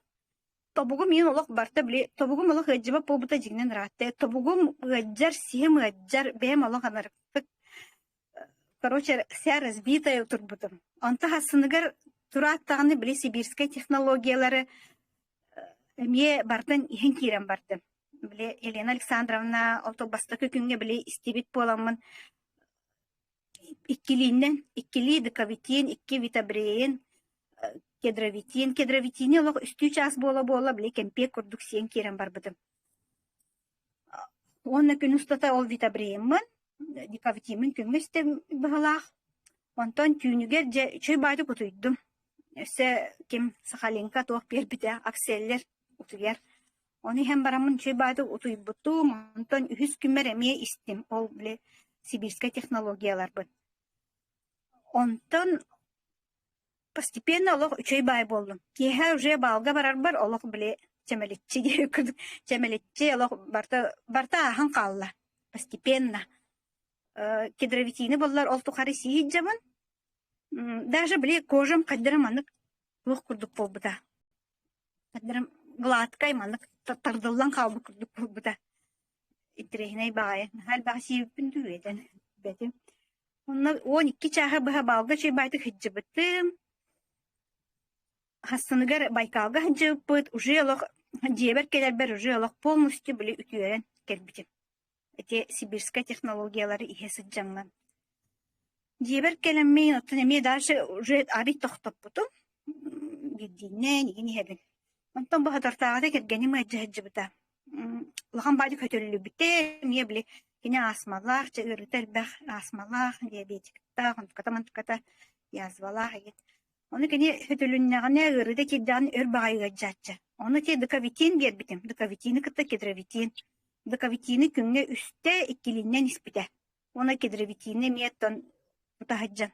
тобугум иһин олох барыта били тобугум олох ыалдьыбат буолбута дьиҥинэн ыраатта. Тобугум ыалдьар, сиһим ыалдьар, бэйэм олох анарыктык Короче, вся разбитая турбутум. Онто хассыныгар тураат даҕаны били сибирскэй технологиялары эмиэ бартан иһин киирэн бардым. Били Елена Александровна ол бастакы күҥҥэ били истибит буоламмын иккилииннэн иккилии декавитин, икки витабреин, кедровитин. Кедровитини олох үстүү чаас буола-буола били кэмпиэт курдук сиэн киирэн барбытым. Уонна күн устата ол витабрееммын, декавитиммин күҥҥэ истэ быһалаах. Онтон түүнүгэр дьэ үчүгэй баайдык утуйдум. Өссө ким Сахалинка туох биэрбитэ, акселлер. утуйар. Ону иһэн бараммын үчүгэй баҕайытык утуйбутум, онтон үһүс күммэр эмиэ истим, ол били сибирскэй технологияларбын. Онтон постепенно олох үчүгэй баай буоллум. Киэһэ уже баалга барарбар олох били чэмэличчи диэбит курдук чэмэличчи олох барыта барыта ааһан хаалла постепенно. Кедровитины буллар ол тухары сии сылдьабын. Даже били кожам хайдара маннык туох курдук буолбута. Хайдара гладкай маннык тардыллан хаалбыт курдук буолбута. Интэриэһинэй баҕайы. Наһаа элбэҕи сиэбиппин дуу үөтэн билбэтим. Онно 12 чааһы быһа баалга үчүгэй сылдьыбытым. Хассыныгар Байкалга сылдьыбыппыт, уже олох дьиэбэр кэлэрбэр уже олох полностью били үтүөрэн кэлбитим. Ити сибирскэй технологиялары иһэ сылдьаммын. Дьиэбэр кэлэммин, оттон эмиэ дальше уже арый тохтоппутум. Биирдиинэн игин иһэбин. Онтон бу соторутааҕыта кэргэним ыалдьа сылдьыбыта. Улахан баайдык көтөллүбүтэ, эмиэ били кини астмалаах, чэ ыарыыта элбэх астмалаах, диабетиктаах, онтуката-мантыката язвалаах игин. Ону кини сөтөлүннэҕинэ, ыарыыта киирдэҕинэ өр баҕайы ыалдьааччы. Ону ити дыковитин биэрбитим. Дыковитины кытта кедровитин. Дыковитины күҥҥэ үстэ иккилииннэн испитэ. Уонна кедровитины эмиэ оттон тута сылдьан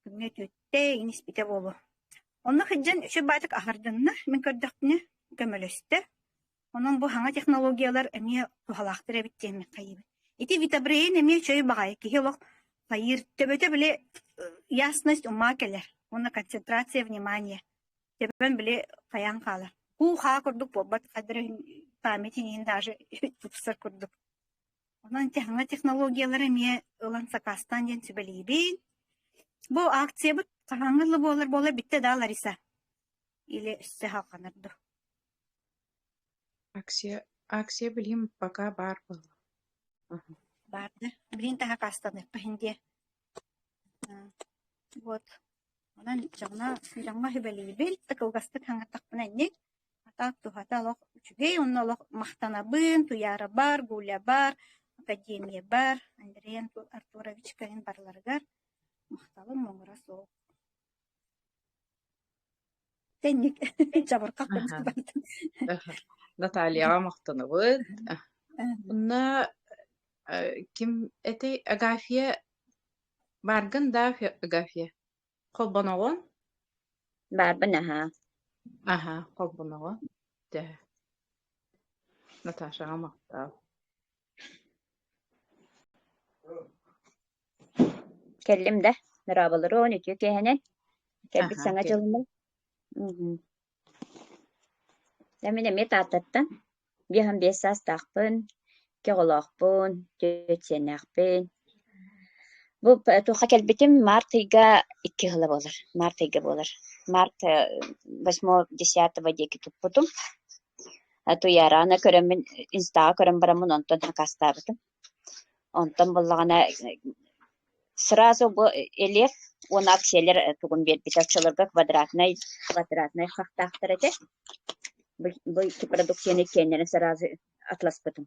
күҥҥэ түөртэ иҥин испитэ буолуо. Онно сылдьан үчүгэй баҕайытык аһардынна, мин көрдөхпүнэ көмөлөстө. Онон бу саҥа технологиялар эмиэ туһалаахтар эбит диэммин хайыыбын. Ити Витабрейн эмиэ үчүгэй баҕайы киһи олох хайыыр төбөтө били ясность ума кэлэр уонна концентрация внимания төбөн били хайаан хаалар. Һуу-хаа курдук буолбат хайдары память иһин даже тупсар курдук. Онон саҥа технологиялары эмиэ ылан сакаастаан диэн сүбэлиибин. Бу акциябыт хаһааҥҥы дылы буолар буола бүттэ да Лариса? Или өссө салҕанар дуу? Акция, акция билигин пока баар буолла. Баар да. Билигин таһа аккаастаныахха иһин диэ. Вот. Онон дьоҥҥо дьоҥҥо сүбэлиибин, да кылгастык хаҥаттахпына инник. Атаак туһата олох үчүгэй, онно олох махтанабын, Туйаарабар, Гулябар, Академиябар, Андрей Артуровичка иһин барыларыгар махталым муҥура суох. Тэнник чабырҕах көмүс Натальяҕа махтанабыт. Онно ким этэй Агафья бааргын да Агафья? Холбоноҕун? Баарбын аһаа. Аһаа, холбоноҕун. Дьэ. Наташаҕа махтал. Кэллим да, дорооболоруон, үтүө киэһэнэн. Кэлбит Аһаа, саҥа кэл. дьылынан. Мгм. Дьэ, мин эмиэ Тааттаттан. 55 саастаахпын, икки оҕолоохпун, түөрт сиэннээхпин. Бу туохха кэлбитим март ыйга икки ыла буолар, март ыйга буолар. Март восьмого десятого диэки туппутум. Туйаараны көрөммүн, инстаҕа көрөн бараммын онтон сакаастаабытым. Онтон буоллаҕына сразу бу Элев уонна Акселер тугун биэрбитэ оччолорго квадратнай квадратнай хахтаахтар этэ. Бу бу икки продукцияны иккиэннэрин сразу атласпытым.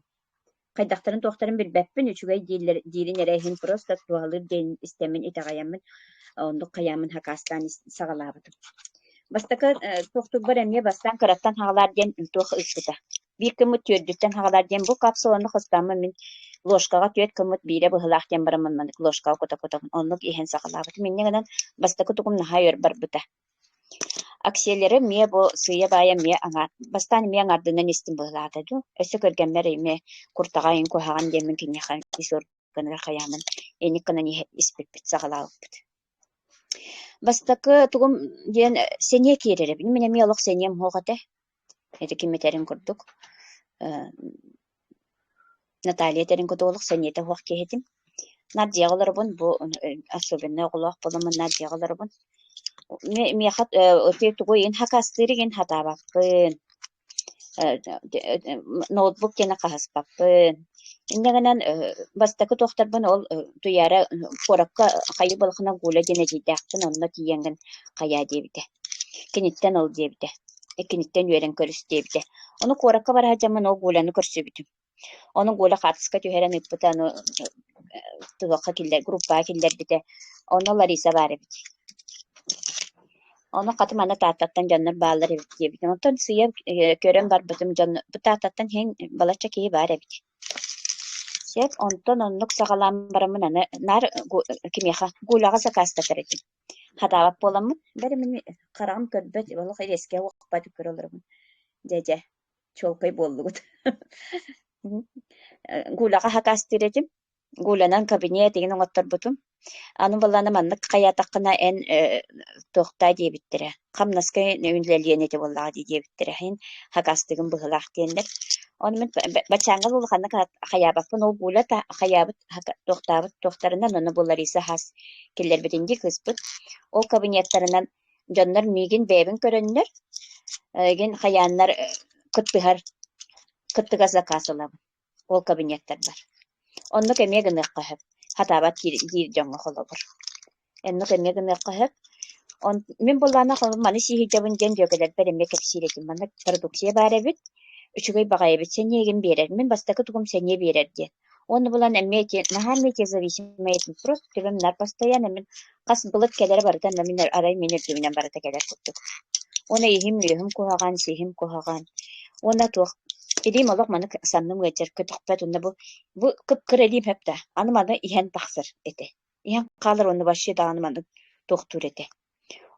Хайдахтарын-туохтарын билбэппин, үчүгэй дииллэр диирин эрэ иһин просто туһалыыр диэн истэммин итэҕэйэммин оннук хайааммын хакаастаан саҕалаабытым. Бастакы туохтуурбар эмиэ бастаан кыраттан хаҕалаар диэн туох ыыппыта. Биир гыммыт түөрдүттэн хаҕалаар диэн бу капсуланы хостооммун мин ложкаҕа түөрт гыммыт биирэ быһыылаах диэн бараммын маннык ложкаҕа кута-кутабын оннук иһэн саҕалаабытым. Инньэ гынан бастакы тугум наһаа өр барбыта. Аксиэлэрэ эмиэ бу сыыйа-баайа эмиэ аҥаар бастаан эмиэ аҥаардынан истим быһыылаата дуу, өссө кэргэммэр эмиэ куртаҕайын куһаҕан диэммин киниэхэ ис органыгар хайааммын инник гынан испиппит саҕалаабыппыт. Бастакы тугум диэн сэниэ киирэр эбит, мин эмиэ олох сэниэм суох этэ, ити ким этэрин курдук Наталья этэрин курдук олох сэниэтэ суох киһи этим. Наар дьиэҕэ олоробун, бу особенно оҕолоох буоламмын наар дьиэҕэ олоробун. Миэхэ тугу иһин хакастыыр игин сатаабаппын, ноутбук диэни хаһыспаппын. Инньэ гынан бастакы туохтарбын ол Туйаара куоракка хайыы балахына Гуля диэн эдьиийдээхпин, онно тиийэҥҥин хайаа диэбитэ. Киниттэн ол диэбитэ, киниттэн үөрэн көрүс диэбитэ. Ону куоракка бара сылдьаммын ол Гуляны көрсүбүтүм. Ону Гуля хаартыска түһэрэн ыыппыта, ону туһахха киллэр, группаҕа киллэрбитэ. Онно Лариса баар эбит. Ону хата манна Тааттаттан дьоннор бааллар эбит диэбитим. Онтон сыыйа көрөн барбытым дьон бу Тааттаттан иһин балачча киһи баар эбит. Сөп, онтон оннук саҕалаан бараммын аны наар кимиэхэ Гуляҕа сакаастатар этим. Хатаабат буоламмын, бары мин хараҕым көрбөт, олох эриэскэ уохпат көрө олоробун. Дьэ дьэ, чуолкай буоллугут. Гуляҕа сакаастыыр этим. Гулянан кабинет игин оҥотторбутум. Аны былаана маннык хайаатаххына эн туохтаа диэбиттэрэ, хамнаска үлэлиэн этэ буоллаҕа дии диэбиттэрэ, иһин хакастыгын быһыылаах диэннэр. Ону мин баччааҥҥа улаханнык хайаабаппын, ол Гуля хайаабыт туохтаабыт туохтарынан ону бу Лариса хас киллэрбитин дии кыыспыт. Ол кабинеттарынан дьоннор миигин бэйэбин көрөннөр, игин хайааннар кыттыһар кыттыгас заказ ылабын. Ол кабинеттарбар. Оннук эмиэ гыныахха сөп, хатаабат диир дьоҥҥо холобур. Оннук эмиэ гыныахха сөп. Мин буоллаҕына холобур маны сииһийдэбин диэн дьүөгэлэрбэр эмиэ кэпсиир этим. Маннык продукция баар эбит, үчүгэй баҕайы эбит, сэниэгин биэрэр. Мин бастакы тугум сэниэ биэрэр диэн. Уонна булан эмиэ ити наһаа эмиэ зависимай этим. Просто төбөм нар постоянно мин хас былыт кэлэрэ барыта мин арай мин үрдүбүнэн барыта кэлэр курдук. Уонна иһим-үөһүм куһаҕан, сиһим куһаҕан. Уонна туох илиим олох маннык санным ыалдьар, көтөхпөт уонна бу бу кып-кыра илиим сөп да, аны маны иһэн тахсар этэ. Иһэн хаалар уонна вообще даҕаны маннык туохтуур этэ.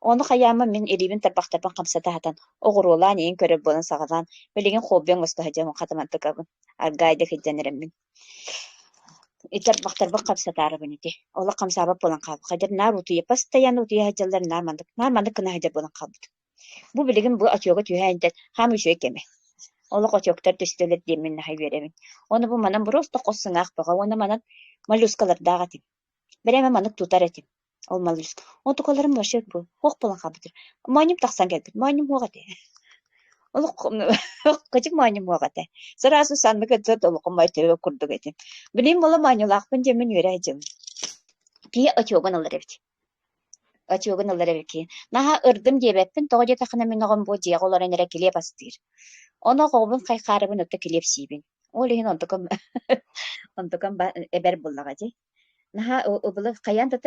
Ону хайаама мин илиибин тарбахтарбын хамсата сатан, оҕуруолаан иһин көрөр буолан саҕалаан, билигин хобби оҥосто сылдьан хатамантыкабын, аргаайда сылдьан эрэммин. Итарбахтарбын хамсатаарыбын ити. Олох хамсаабат буолан хаалбыт. Хайдах наар утуйа, постоянно утуйа сылдьаллар наар маннык, наар маннык гына сылдьар буолан хаалбыт. Бу билигин бу отёга түһээн иһэн хаамыы үчүгэй кэмэ. Олох отёктар түстүлэр диэммин наһаа үөрэбин. Уонна бу манан просто хос сыҥаах бөҕө уонна манан моллюскалардаах этим. Бэрэмэ маннык тутар этим. Ол моллюск. Онтукаларым вообще бу хуох буолан хаалбыттар. Моонньум тахсан кэлбит. Моонньум хуох этэ. Олох кыдьык моонньум хуох этэ. Сразу саннык этэ олоххо төбө курдук этим. Билигин буола моонньулаахпын диэммин үөрэ сылдьабын. Киһи отёгун ылар эбит. Отёгун ылар эбит киһи. Наһаа ырдым диэбэппин, тоҕо диэтэххинэ мин оҕом бу дьиэҕэ олорон эрэ килиэп астыыр. Ону оҕобун хайхаарыбын отто килиэп сиибин. Ол иһин онтукам онтукам эбэр буллаҕа дии. Наһаа ыбылы хайаан да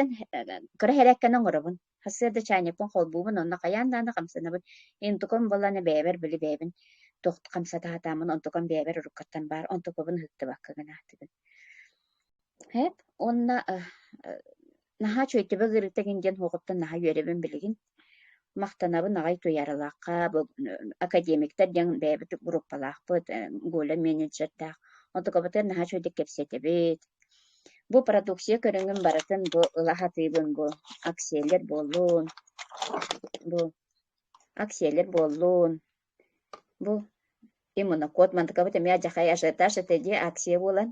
кыра хэрээккэни оҥоробун. Сарсыарда чаанньыкпын холбуубун, онно хайаан даҕаны хамсанабын. Онтукам буоллаҕына бэйэбэр били бэйэбин туох хамсата сатааммын, онтукам бэйэбэр уруккуттан баар, онтукабын ыһыктыбакка гынаатыбын. Эп уонна наһаа үчүгэй ыарыыта игин диэн уоҕуттан наһаа үөрэбин билигин. Махтанабын аҕай Туйааралаахха, бу академиктар диэн бэйэбит группалаахпыт, Голя менеджердаах. Онтукабытыгар наһаа үчүгэйдик кэпсэтэбит. Бу продукция көрүҥүн барытын бу ыла сатыыбын бу акселер буоллун, бу акселер буоллун, бу иммунокод мантыкабыт эмиэ адьахай ажиотаж этэ дии акция буолан.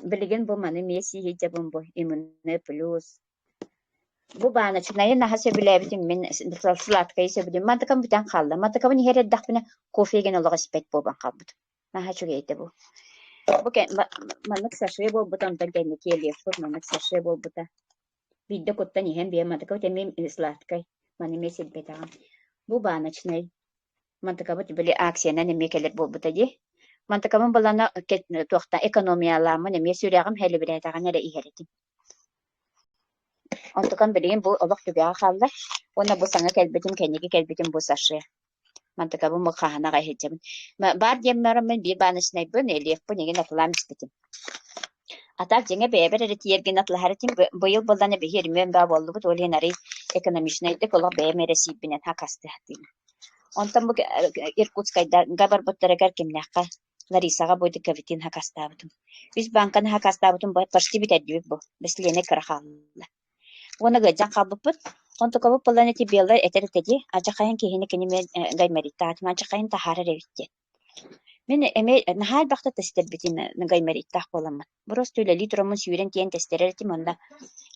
Билигин бу маны эмиэ сииһийдьэбин бу иммунный плюс. Бу бааночнайы наһаа сөбүлээбитим мин сладкайы сөбүлүүм. Мантыкам бүтэн хаалла. Мантыкабын иһэр эрдэхпинэ кофе гэн олох испэт буолан хаалбытым. Наһаа үчүгэй этэ бу. Бу маннык саше буолбута, онтон кэнники элиэхпит маннык саше буолбута. Биирдэ куттан иһэн биэ мантыкабыт эмиэ сладкай. Маны эмиэ сирбэтэҕим. Бу баночнай. Мантыкабыт били акциянан эмиэ кэлэр буолбута дии. Мантыкабын балана туохта экономиялааммын эмиэ сүрэҕим һэлибирээтэҕинэ эрэ иһэр этим. Онтукам билигин бу олох түгэҕэ хаалла уонна бу саҥа кэлбитим, кэнники кэлбитим бу саше. Мантыкабын бу хаһан аҕай иһирдьэбин. Баар диэн бараммын биир баночнайбын, элиэхпин игин атылаан испитим. А так дьиҥэ бэйэбэр эрэ тиийэргин атылаһар этим. Быйыл буоллаҕына биһи өрөмүөн баа буоллубут, ол иһин арый экономичнайдык олох бэйэм эрэ сиирбинэн хакастыахтыыбын. Онтон бу Иркутскайга барбыттарыгар кимнээххэ Ларисаҕа бу декабритин хакастаабытым. Үс бааҥканы хакастаабытым почти бүтэрдибит бу. Бэсилиэнэй кыра хаалла. Уонна ыалдьан хаалбыппыт. Онтукабыт буолан ити Белла этэр этэ дии, алдьархайын киһини кини эмиэ гаймориттаатым, алдьархайын таһаарар эбит диэн. Мин эмиэ наһаа элбэхтэ тэстэрбитим гаймориттаах буоламмын. Просто үлэлии тураммын сүүрэн тиийэн тэстэрэр этим уонна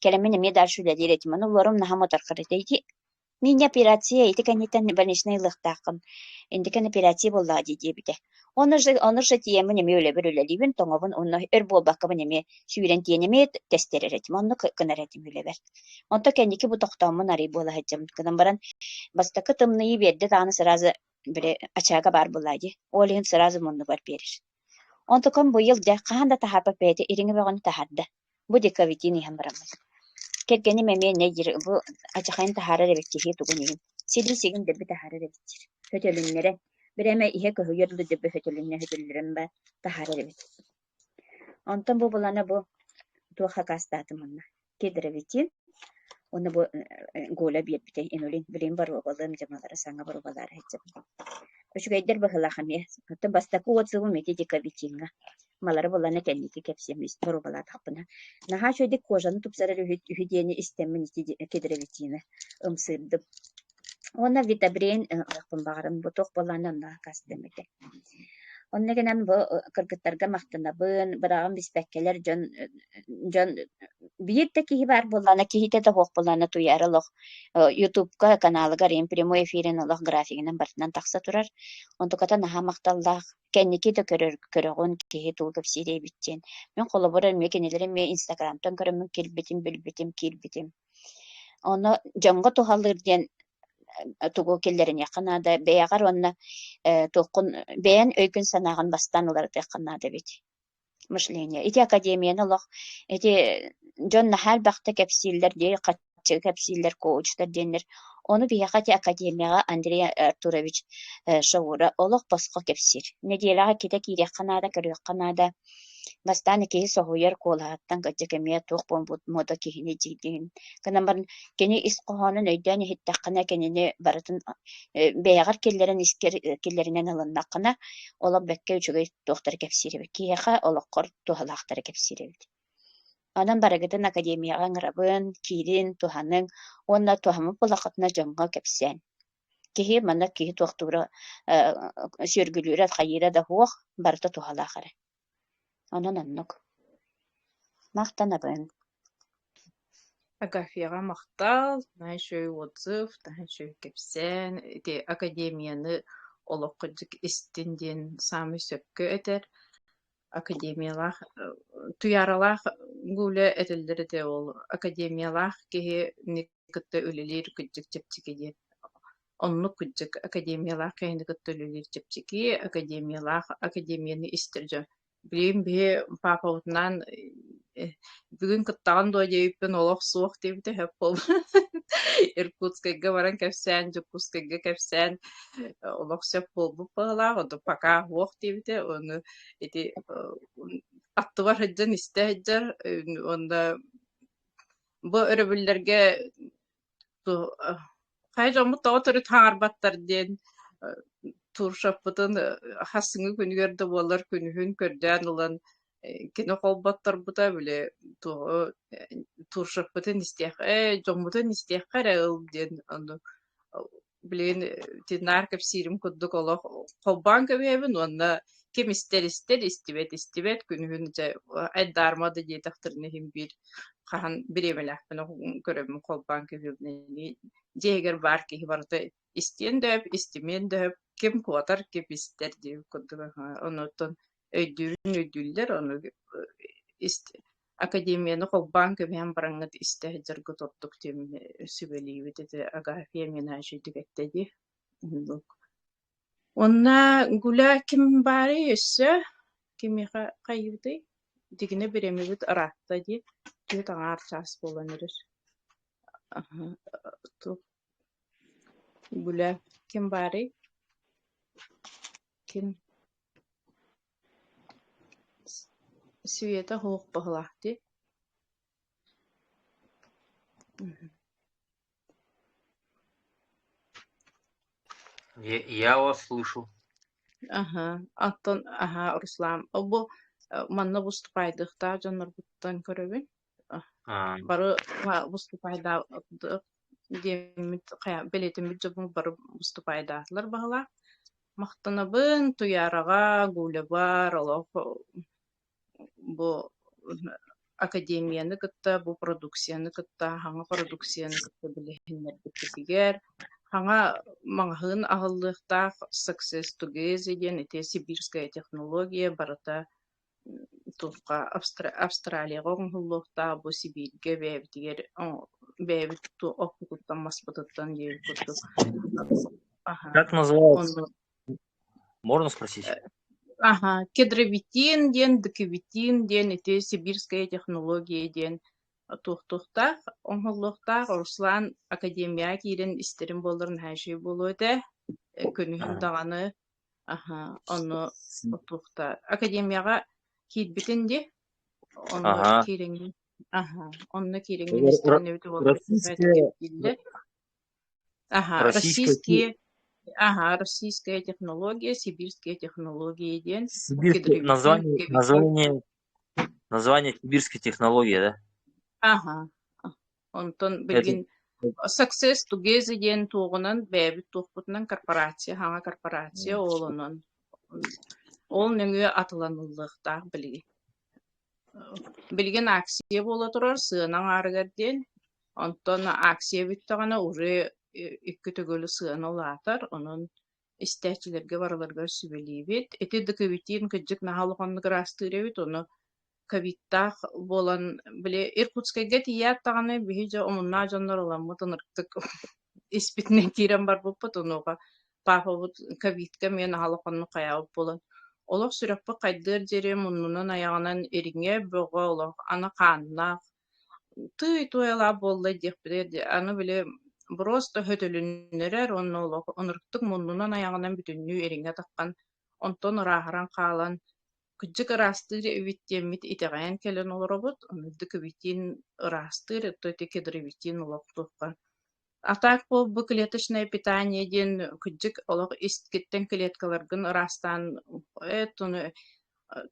кэлэммин эмиэ дальше үлэлиир этим. Ону олорум наһаа муодарҕар этэ. Ити Мини-операция ити кэнниттэн больничнай ылыахтааххын, инникин операция буоллаҕа дии диэбитэ. Ону же ону же тиийэммин эмиэ үлэбэр үлэлиибин, тоҥобун уонна өр буолбаккабын эмиэ сүүрэн тиийэн эмиэ тэстэрэр этим, оннук гынар этим үлэбэр. Онтон кэнники бу тохтооммун арый буола сылдьабын гынан баран, бастакы тымныйыы биэрдэ даҕаны сразу били очага баар буоллаа дии, ол иһин сразу муннубар биэрэр. Онтукам быйыл дьэ хаһан да таһаарбат бэйэтэ ириҥэ бөҕөнү таһаарда. Бу декавитин иһэн бараммын. Кэргэним эмиэ инньэ диир, бу ачахайын таһаарар эбит киһи тугун иһин. Силии-сигин дэлби таһаарар эбит диир. Хөтөлүннэрэн, бирээмэ иһэ көһүйэр да дэлби хөтөлүннэ хөтөллөрөн ба таһаарар эбит. Онтон бу булана бу туох хакаастаатым онно кедровитин уонна бу Голя биэрбитэ инулин билигин боруобалыам дьамалара саҥа боруобалаары сылдьабын. Үчүгэйдэр быһыылаах эмиэ. Оттон бастакы отзывым ити декабитиҥҥа. Малары булана кэнники кэпсиэм боруобалаатахпына. Наһаа үчүгэйдик кожаны тупсарар үһү, үһү диэни истэммин ити кедровитины ымсыырдым. Уонна Витабрейн ылыахпын баҕарым, бу туох буоллаҕына онно аккаастыам этэ. Онно гынан бу кыргыттарга махтанабын, быраҕан биспэккэлэр дьон дьон биир да киһи баар буоллаҕына, киһитэ да суох буоллаҕына Туйаара олох Ютубка каналыгар ийэм прямой эфирин олох графигынан барытынан тахса турар. Онтуката наһаа махталлаах. Кэнники да көрөр көрөҕүн киһи тугу кэпсиир эбит диэн. Мин холобура эмиэ кинилэри эмиэ Инстаграмтан көрөммүн кэлбитим, билбитим, киирбитим. Ону дьоҥҥо туһалыыр диэн тугу киллэриниэххэ наада, бэйэҕэр уонна туоххун бэйэн өйгүн-санааҕын бастаан уларытыахха наада эбит. Мышление. Ити академияны олох ити дьон наһаа элбэхтэ кэпсииллэр дии, хаччы кэпсииллэр, коучтар диэннэр. Ону биһиэхэ ити академияҕа Андрей Артурович Шаура олох босхо кэпсиир. Нэдиэлэҕэ иккитэ киириэххэ наада, көрүөххэ наада. Бастаан киһи соһуйар куолаһыттан кырдьык эмиэ туох буолбут муода киһини дьиҥ гынан баран кини ис хоһоонун өйдөөн иһиттэххинэ кинини барытын бэйэҕэр киллэрэн искэр киллэринэн ылыннаххына олох бэккэ үчүгэй туохтары кэпсиир эбит киһиэхэ олоххор туһалаахтары кэпсиир эбит. Онон барыгытын академияҕа ыҥырабын, киирин, туһаныҥ уонна туһаммыт буоллаххытына дьоҥҥо кэпсээн. Киһи манна киһи туохтуура сүөргүлүүрэ, хайыыра да суох, барыта туһалаах эрэ. Онон оннук. Махтанабын. Агафьяҕа махтал, наһаа үчүгэй отзыв, наһаа үчүгэй кэпсээн, ити академияны олоххо дьик истин диэн саамай сөпкө этэр. Академиялаах Туйааралаах Гуля этэллэр этэ ол академиялаах киһини кытта үлэлиир кырдьык чэпчэки диэн. Оннук кырдьык академиялаах киһини кытта үлэлиир чэпчэки, академиялаах академияны истэр дьон. Билигин биһи паапабытынаан бүгүн кыттаҕын дуо диэбиппин олох суох диэбитэ сөп буолла. Иркутскайга баран кэпсээн, Дьокуускайга кэпсээн олох сөп буолбут быһыылаах, ону пока суох диэбитэ, ону ити аттыбар сылдьан истэ сылдьар уонна бу өрөбүллэргэ хайа дьоммут тоҕо төрүт хаҥарбаттар диэн туршаппытын хассыҥҥы күнүгэр да буоллар күнүһүн көрдөөн ылан кини холботторбута били туоҕу туршаппытын истиэххэ дьоммутун истиэххэ эрэ ыл диэн ону Билигин ити наар кэпсиирим курдук олох холбоон кэбиһэбин уонна ким истэр истэр, истибэт истибэт, күнүһүн дьэ айдаарма да диэтэхтэринэ иһин биир хаһан бириэмэлээхпин көрөммүн холбоон кэбиһэбин. Дьиэ иһигэр баар киһи барыта истиэн да сөп, истимиэн да сөп, ким куотар, ким истэр диэбит курдук. Онуттан өйдүүрүн өйдүүллэр, ону Академияны холбоон кэбиһэн бараҥҥыт истэ сылдьаргыт ордук диэн сүбэлиибит ити Агафья Минаевич эттэ дии. Оннук. Уонна Гуля ким баарый өссө? Кимиэхэ хайыыбытый? Дигинэ бириэмэбит ыраатта дии. Түөрт аҥаар чаас буолан эрэр. Гуля ким баарый? Ким? Света суох быһыылаах дии Я вас слышу. Аһа, оттон аһа Руслан, бу манна выступайдыахтаах дьоннорбуттан көрөбүн. Бары выступайдаах диэммит хайа бэлиэтэммит дьоммут бары выступайдаатылар баһылаах. Махтанабын Туйаараҕа, Гулябар, олох бу академияны кытта, бу продукцияны кытта, хаҥа продукцияны кытта билиһиннэрбиккитигэр, хаҥа маҕаһыын аһыллыахтаах Success Together диэн ити сибирская технология барыта туохха Австралияҕа оҥоһуллуохтаах бу Сибииргэ бэйэбитигэр бэйэбит оппутуттан маспытыттан диэбит курдук Как называется? Можно спросить? Ага, кедровитин диэн, декавитин диэн, ити сибирская технология диэн. Туохтуохтаах, оҥоһуллуохтаах Руслан академияҕа киирэн истэрин буоллар наһаа үчүгэй буолуо этэ. Күнүһүн даҕаны аһа, ону туохта академияҕа киирбитин дии, онно киирэҥҥин аһа, онно киирэҥҥин истэрин эбитэ буоллар Российская кэпсииллэр. Аһа, Российская российские аһа, российская технология, сибирские технологии диэн Сибирская кедровиктин название кэбиһии. название название сибирской технологии, да? Аһа. Онтон Это билигин Success Together диэн туоҕунан бэйэбит туохпутунан корпорация, хаҥа корпорация ол онон ол нөҥүө атыланыллыахтаах билигин. Билигин акция буола турар сыана аҥаарыгар диэн, онтон акция бүттэҕинэ уже икки төгүл сыана улаатар, онон истээччилэргэ барыларыгар сүбэлиибит. Ити дыкыбитин кырдьык наһаа улаханнык ыраастыыр эбит, ону ковидтаах буолан, били Иркутскайга тиийээт даҕаны биһи дьэ омуннаах дьоннор ыламмыт ынырыктык испитинэн киирэн барбыппыт, онуоха паапабыт ковидка эмиэ наһаа улаханнык хайаабыт буолан, олох сүрэхпит хайдыар диэри муннунан айаҕынан ириҥэ бөҕө олох аны хааннаах тыый туойалаах буолла диэхпитигэр диэри аны били просто хөтөлүннэрэр уонна олох ынырыктык муннунан айаҕынан бүтүннүү ириҥэ таххан онтон ырааһыран хаалан Кырдьык ыраастыыр эбит диэммит итэҕэйэн кэлэн олоробут, оннук эбитин ыраастыыр, то ити кедровитин олох туохха. А так бу клеточное питание диэн кырдьык олох искиттэн клеткаларгын ыраастаан ону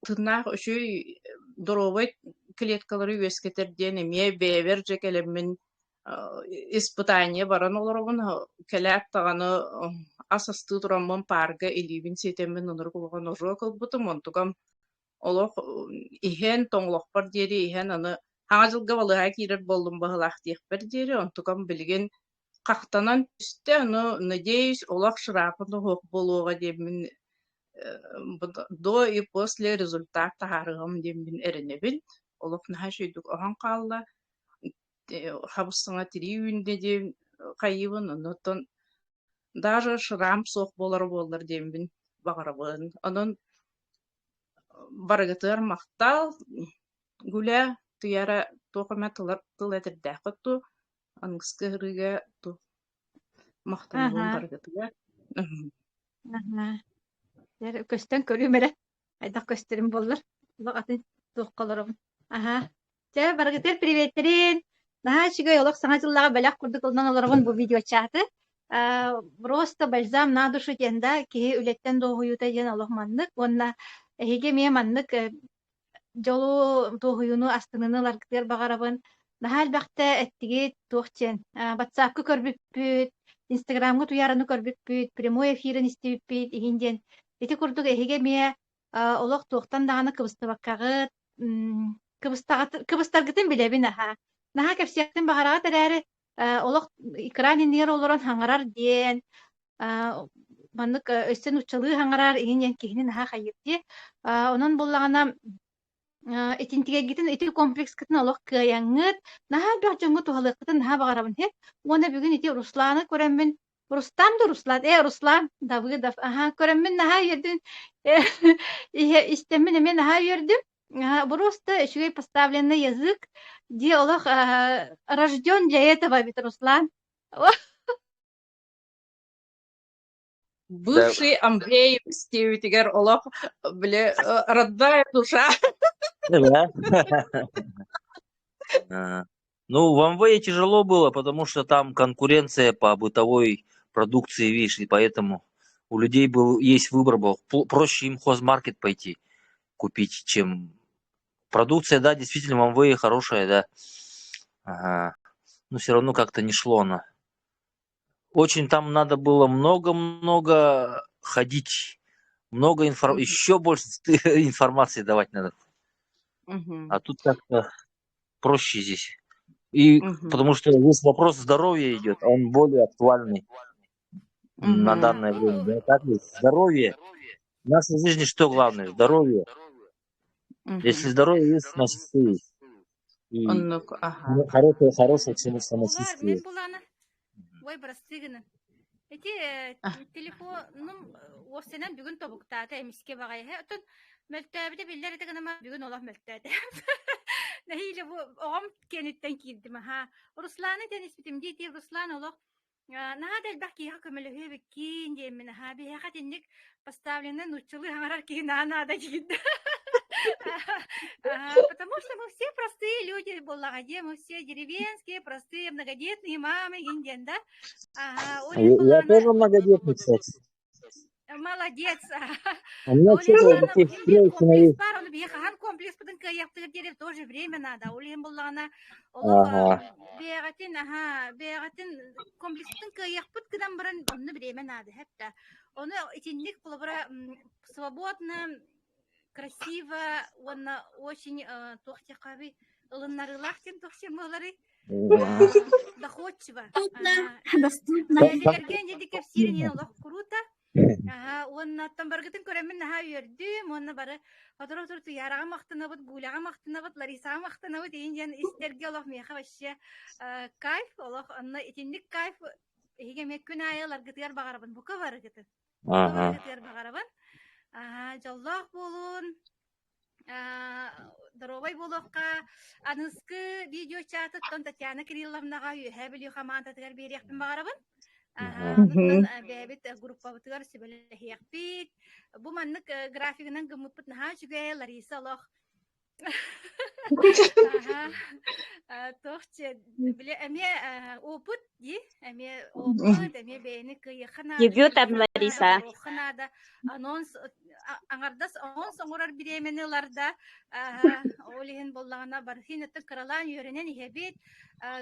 тыыннаах үчүгэй доруобай клеткалары үөскэтэр диэн эмиэ бэйэбэр дьэ кэлэммин испытание баран олоробун, кэлээт даҕаны ас астыы тураммын паарга илиибин сиэтэммин ынырык улахан ожог ылбытым, онтукам олох иһэн тоҥолохпор диэри иһэн аны Саҥа дьылга балыыһаҕа киирэр буоллум быһыылаах диэхпэр диэри, онтукам билигин хахтанан түстэ, ону надеюсь олох шрапын оһох буолуоҕа диэммин до и после результат таһаарыам диэммин эрэнэбин. Олох наһаа үчүгэйдик оһон хаалла хабыс-саҥа тирии үүннэ диэн хайыыбын, оннуттан даже шрам суох буолара буоллар диэммин баҕарабын. Онон барыгытыгар махтал, Гуля, Туяра туох эмэ тылар тыл этэрдээххит дуу, аныгыскы ыһырыыга туох махтанабын барыгытыгар. Аһаа. Көстөн көрүүм эрэ. Хайдах көстөрүм буоллар, олох атын туохха олоробун. Аһаа. Чэ, барыгытыгар приветтерин. Наһаа үчүгэй олох саҥа дьыллааҕы бэлэх курдук ылынан олоробун бу видеочаты. Э, просто бальзам на душу диэн да киһи үлэттэн дуоһуйуута диэн олох маннык уонна эһиги эмиэ маннык э, дьолу, дуоһуйууну, астыныыны ыларгытыгар баҕарабын. Наһаа элбэхтэ эттигит, туох диэн, WhatsApp-ка көрбүппүт, Инстаграмҥа Туйаараны көрбүппүт, прямой эфирин истибиппит иһин диэн. Ити курдук эһиги эмиэ олох туохтан даҕаны кыбыстыбаккаҕыт, кыбыстаҕыт, кыбыстаргытын билэбин аһаа. Наһаа кэпсиэхтин баҕараҕыт эрээри, олох экран иннигэр олорон хаҥарар диэн, маннык өссө нууччалыы хаҥарар иһин диэн киһини наһаа хайыыр дии. Онон буллаҕына итинтигэргитин ити комплекскытын олох кыайаҥҥыт, наһаа элбэх дьоҥҥо туһалыаххытын наһаа баҕарабын иһит. Уонна бүгүн ити Русланы көрөммүн Рустам да Руслан, э Руслан Давыдов, аһа көрөммүн наһаа үөрдүм, истэммин эмиэ наһаа үөрдүм. Просто үчүгэй поставленный язык, дии олох рожден для этого ведь Руслан. Бывший Амвеевс диэбитигэр олох били родная душа. Да. Ну, в Амвее тяжело было, потому что там конкуренция по бытовой продукции, видишь, и поэтому у людей был, есть выбор был. Проще им хозмаркет пойти купить, чем продукция, да, действительно, в Амвее хорошая, да. Ага. Но все равно как-то не шло она. Очень там надо было много-много ходить, много инфор... mm-hmm. еще больше информации давать надо. Mm-hmm. А тут как-то проще здесь. И mm-hmm. потому что здесь вопрос здоровья идет, он более актуальный mm-hmm. на данное время. Да, так ведь? Здоровье. В нашей жизни что главное? Здоровье. Mm-hmm. Если здоровье есть, значит все есть. И ага. хорошее, хорошее самочувствие. Ой, прости гына. Ити телефонум уопсайынан бүгүн тобуктаата эмискэ баҕайы. Оттон мөлтөөбүтэ биллэр этэ гыныма бүгүн олох мөлтөөтө. Нэһиилэ бу оҕом киэниттэн киирдим аһаа. Русланы тэниспитим дии Руслан олох наһаа да элбэх киһиэхэ көмөлөһүө эбиккин диэммин аһаа биһиэхэ итинник поставленный нууччалыы хаҥарар киһи наһаа наада диир да. Потому что мы все простые люди буоллаҕа дии, мы все деревенские, простые, многодетные мамы диэн да. Я тоже многодетный, кстати. Молодец. У меня Ол иһин вообще буллаҕына детей иһин биир трое комплекс сыновей. баар, ону биһи хаһан комплекспытын кыайыахтыгар диэри тоже время надо. Ол иһин буллаҕына олох Ага. бэйэҕитин аһа бэйэҕитин комплекспытын кыайыахпыт гынан баран онно время надо хэптэ. Ону итинник холобура свободно, красиво уонна очень туох диэххэ ылыннарыылаах диэн туох диэн буоларый? Доходчиво. Доступно. Бэйэлэргэ дьиди кэпсиирин олох круто. Аха, уонна оттон баргытын көрөммүн наһаа үөрдүм уонна бары сотору-сотору Туйаараҕа махтанабыт, Гуляҕа махтанабыт, Ларисаҕа махтанабыт иһин диэн истэргэ олох миэхэ вообще кайф, олох онно итинник кайф эһиги эмиэ күн аайы ыларгытыгар баҕарабын, бука барыгытын. Бука барыгытыгар баҕарабын. Аха, дьоллоох буолун, Доруобай буолуохха. Аныскы видеочатыттан Татьяна Кирилловнаҕа Үөһээ Бүлүү хамаандатыгар биэриэхпин баҕарабын. Онуттан бэйэбит группабытыгар сүбэлэһиэхпит. Бу маннык графигынан гыммыппыт наһаа үчүгэй. Лариса олох Туох били эмиэ опыт дии, эмиэ опыт, эмиэ бэйэни кыайыахха наада, Дебют Лариса. оҥоруохха наада. Анонс аҥардас анонс оҥорор бириэмэни ылар да, ол иһин буоллаҕына барыһын өттүн кыралаан үөрэнэн иһэбит.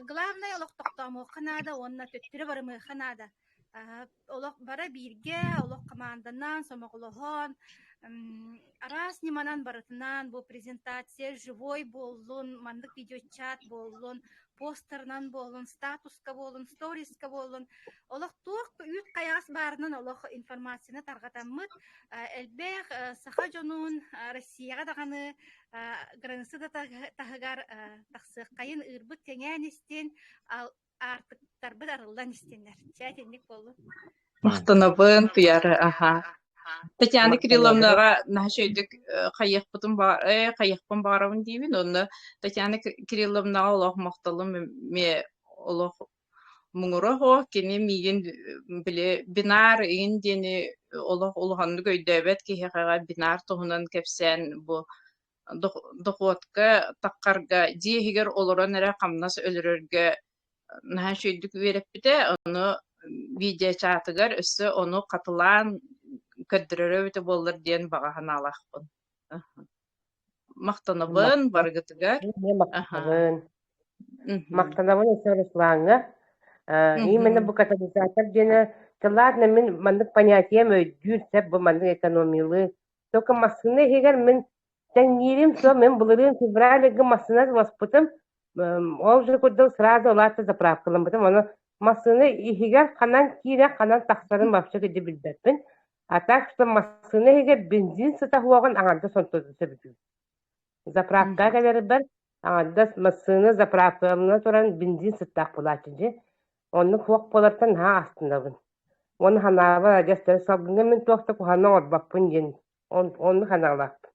Главное олох тохтоомуохха наада уонна төттөрү барымыахха наада. Олох бара бииргэ, олох хамаанданан, сомоҕолоһон, араас ньыманан барытынан бу презентация живой буоллун, маннык видеочат буоллун, постерынан буоллун, статуска буоллун, сториска буоллун, олох туох үүт хайаҕас баарынан олох информацияны тарҕатаммыт элбэх саха дьонун Россияҕа даҕаны граница да таһыгар тахсыаххайын ыырбыт кэҥээн истин аартыктарбыт арыллан истиннэр. Чэ, итинник буоллун. Махтанабын, Туйаара, аха. Татьяна Махтанабын. Кирилловнаҕа наһаа үчүгэйдик хайыахпытын хайыахпын баҕарабын диибин. Онно Татьяна Кирилловнаҕа олох махталым эмиэ олох муҥура суох. Кини миигин били бинар игин диэни олох улаханнык өйдөөбөт киһиэхэ бинар туһунан кэпсээн бу дохуотка таххарга дьиэ иһигэр олорон эрэ хамнас өлөрөргө наһаа үчүгэйдик үөрэппитэ. Ону видеочатыгар өссө ону хатылаан көрдөрөрө эбитэ буоллар диэн баҕа санаалаахпын. Махтанабын барыгытыгар. Махтанабын. Махтанабын өссө Руслаҥҥа. Именно бу катализатор диэни ладно мин маннык понятием өйдүүр сөп бу маннык экономиялыы Только массыына иһигэр мин тэҥниирим суох, мин былырыын февраль ыйга массыына ыласпытым, ол же курдук сразу улаатта заправкаламмытым. Ону массыына иһигэр ханан киирэн, ханан тахсарын вообще киди билбэппин. А так что массыына иһигэр бензин сыта суоҕун аҥардас онтон сөбүлүүр. Заправкаҕа кэлэрбэр аҥардас массыына заправкалана туран бензин сыттаах буолааччы дьи. Оннук суох буолартан наһаа астынабын. Уонна санаабар адьас салгыҥҥа мин туох да куһаҕаны оҥорбоппун диэн оннук санаалаахпын.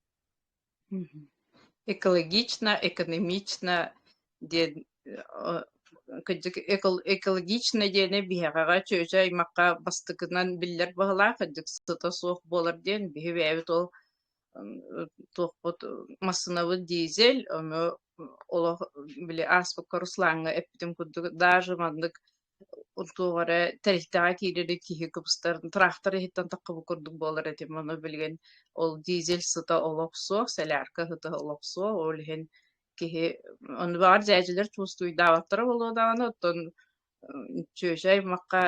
Экологично, экономично диэн кырдьык экологично диэни биһиэхэҕэ чүөчэ аймахха бастакынан биллэр быһыылаах кырдьык сыта суох буолар диэн биһи бэйэбит ол туохпут массыынабыт дизель, ону олох били ааспыкка Руслаҥҥа эппитим курдук даже маннык туох эрэ тэрилтэҕэ киирэри киһи кыбыстар трактор иһиттэн таххыбыт курдук буолар этим ону билигин ол дизель сыта олох суох, солярка сыта олох суох, ол иһин киһи ону баҕар дьээдьэлэр чуустуйдаабаттара буолуо даҕаны оттон чүөчэ аймахха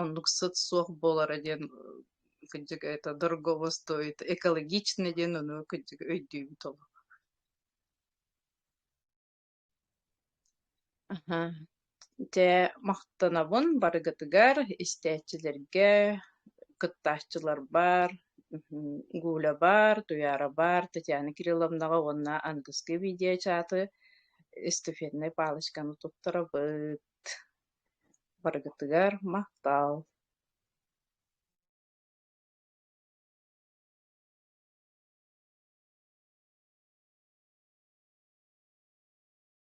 оннук сыт суох буолара диэн кырдьык это дорогого стоит экологично диэн ону кырдьык өйдүүбүт олох. Аха. Дьэ, махтанабын барыгытыгар, истээччилэргэ, кыттааччыларбар, Гулябар, Туйаарабар, Татьяна Кирилловнаҕа уонна аныгыскы видеочаты эстафетнай палочканы туттарабыт. Барыгытыгар махтал!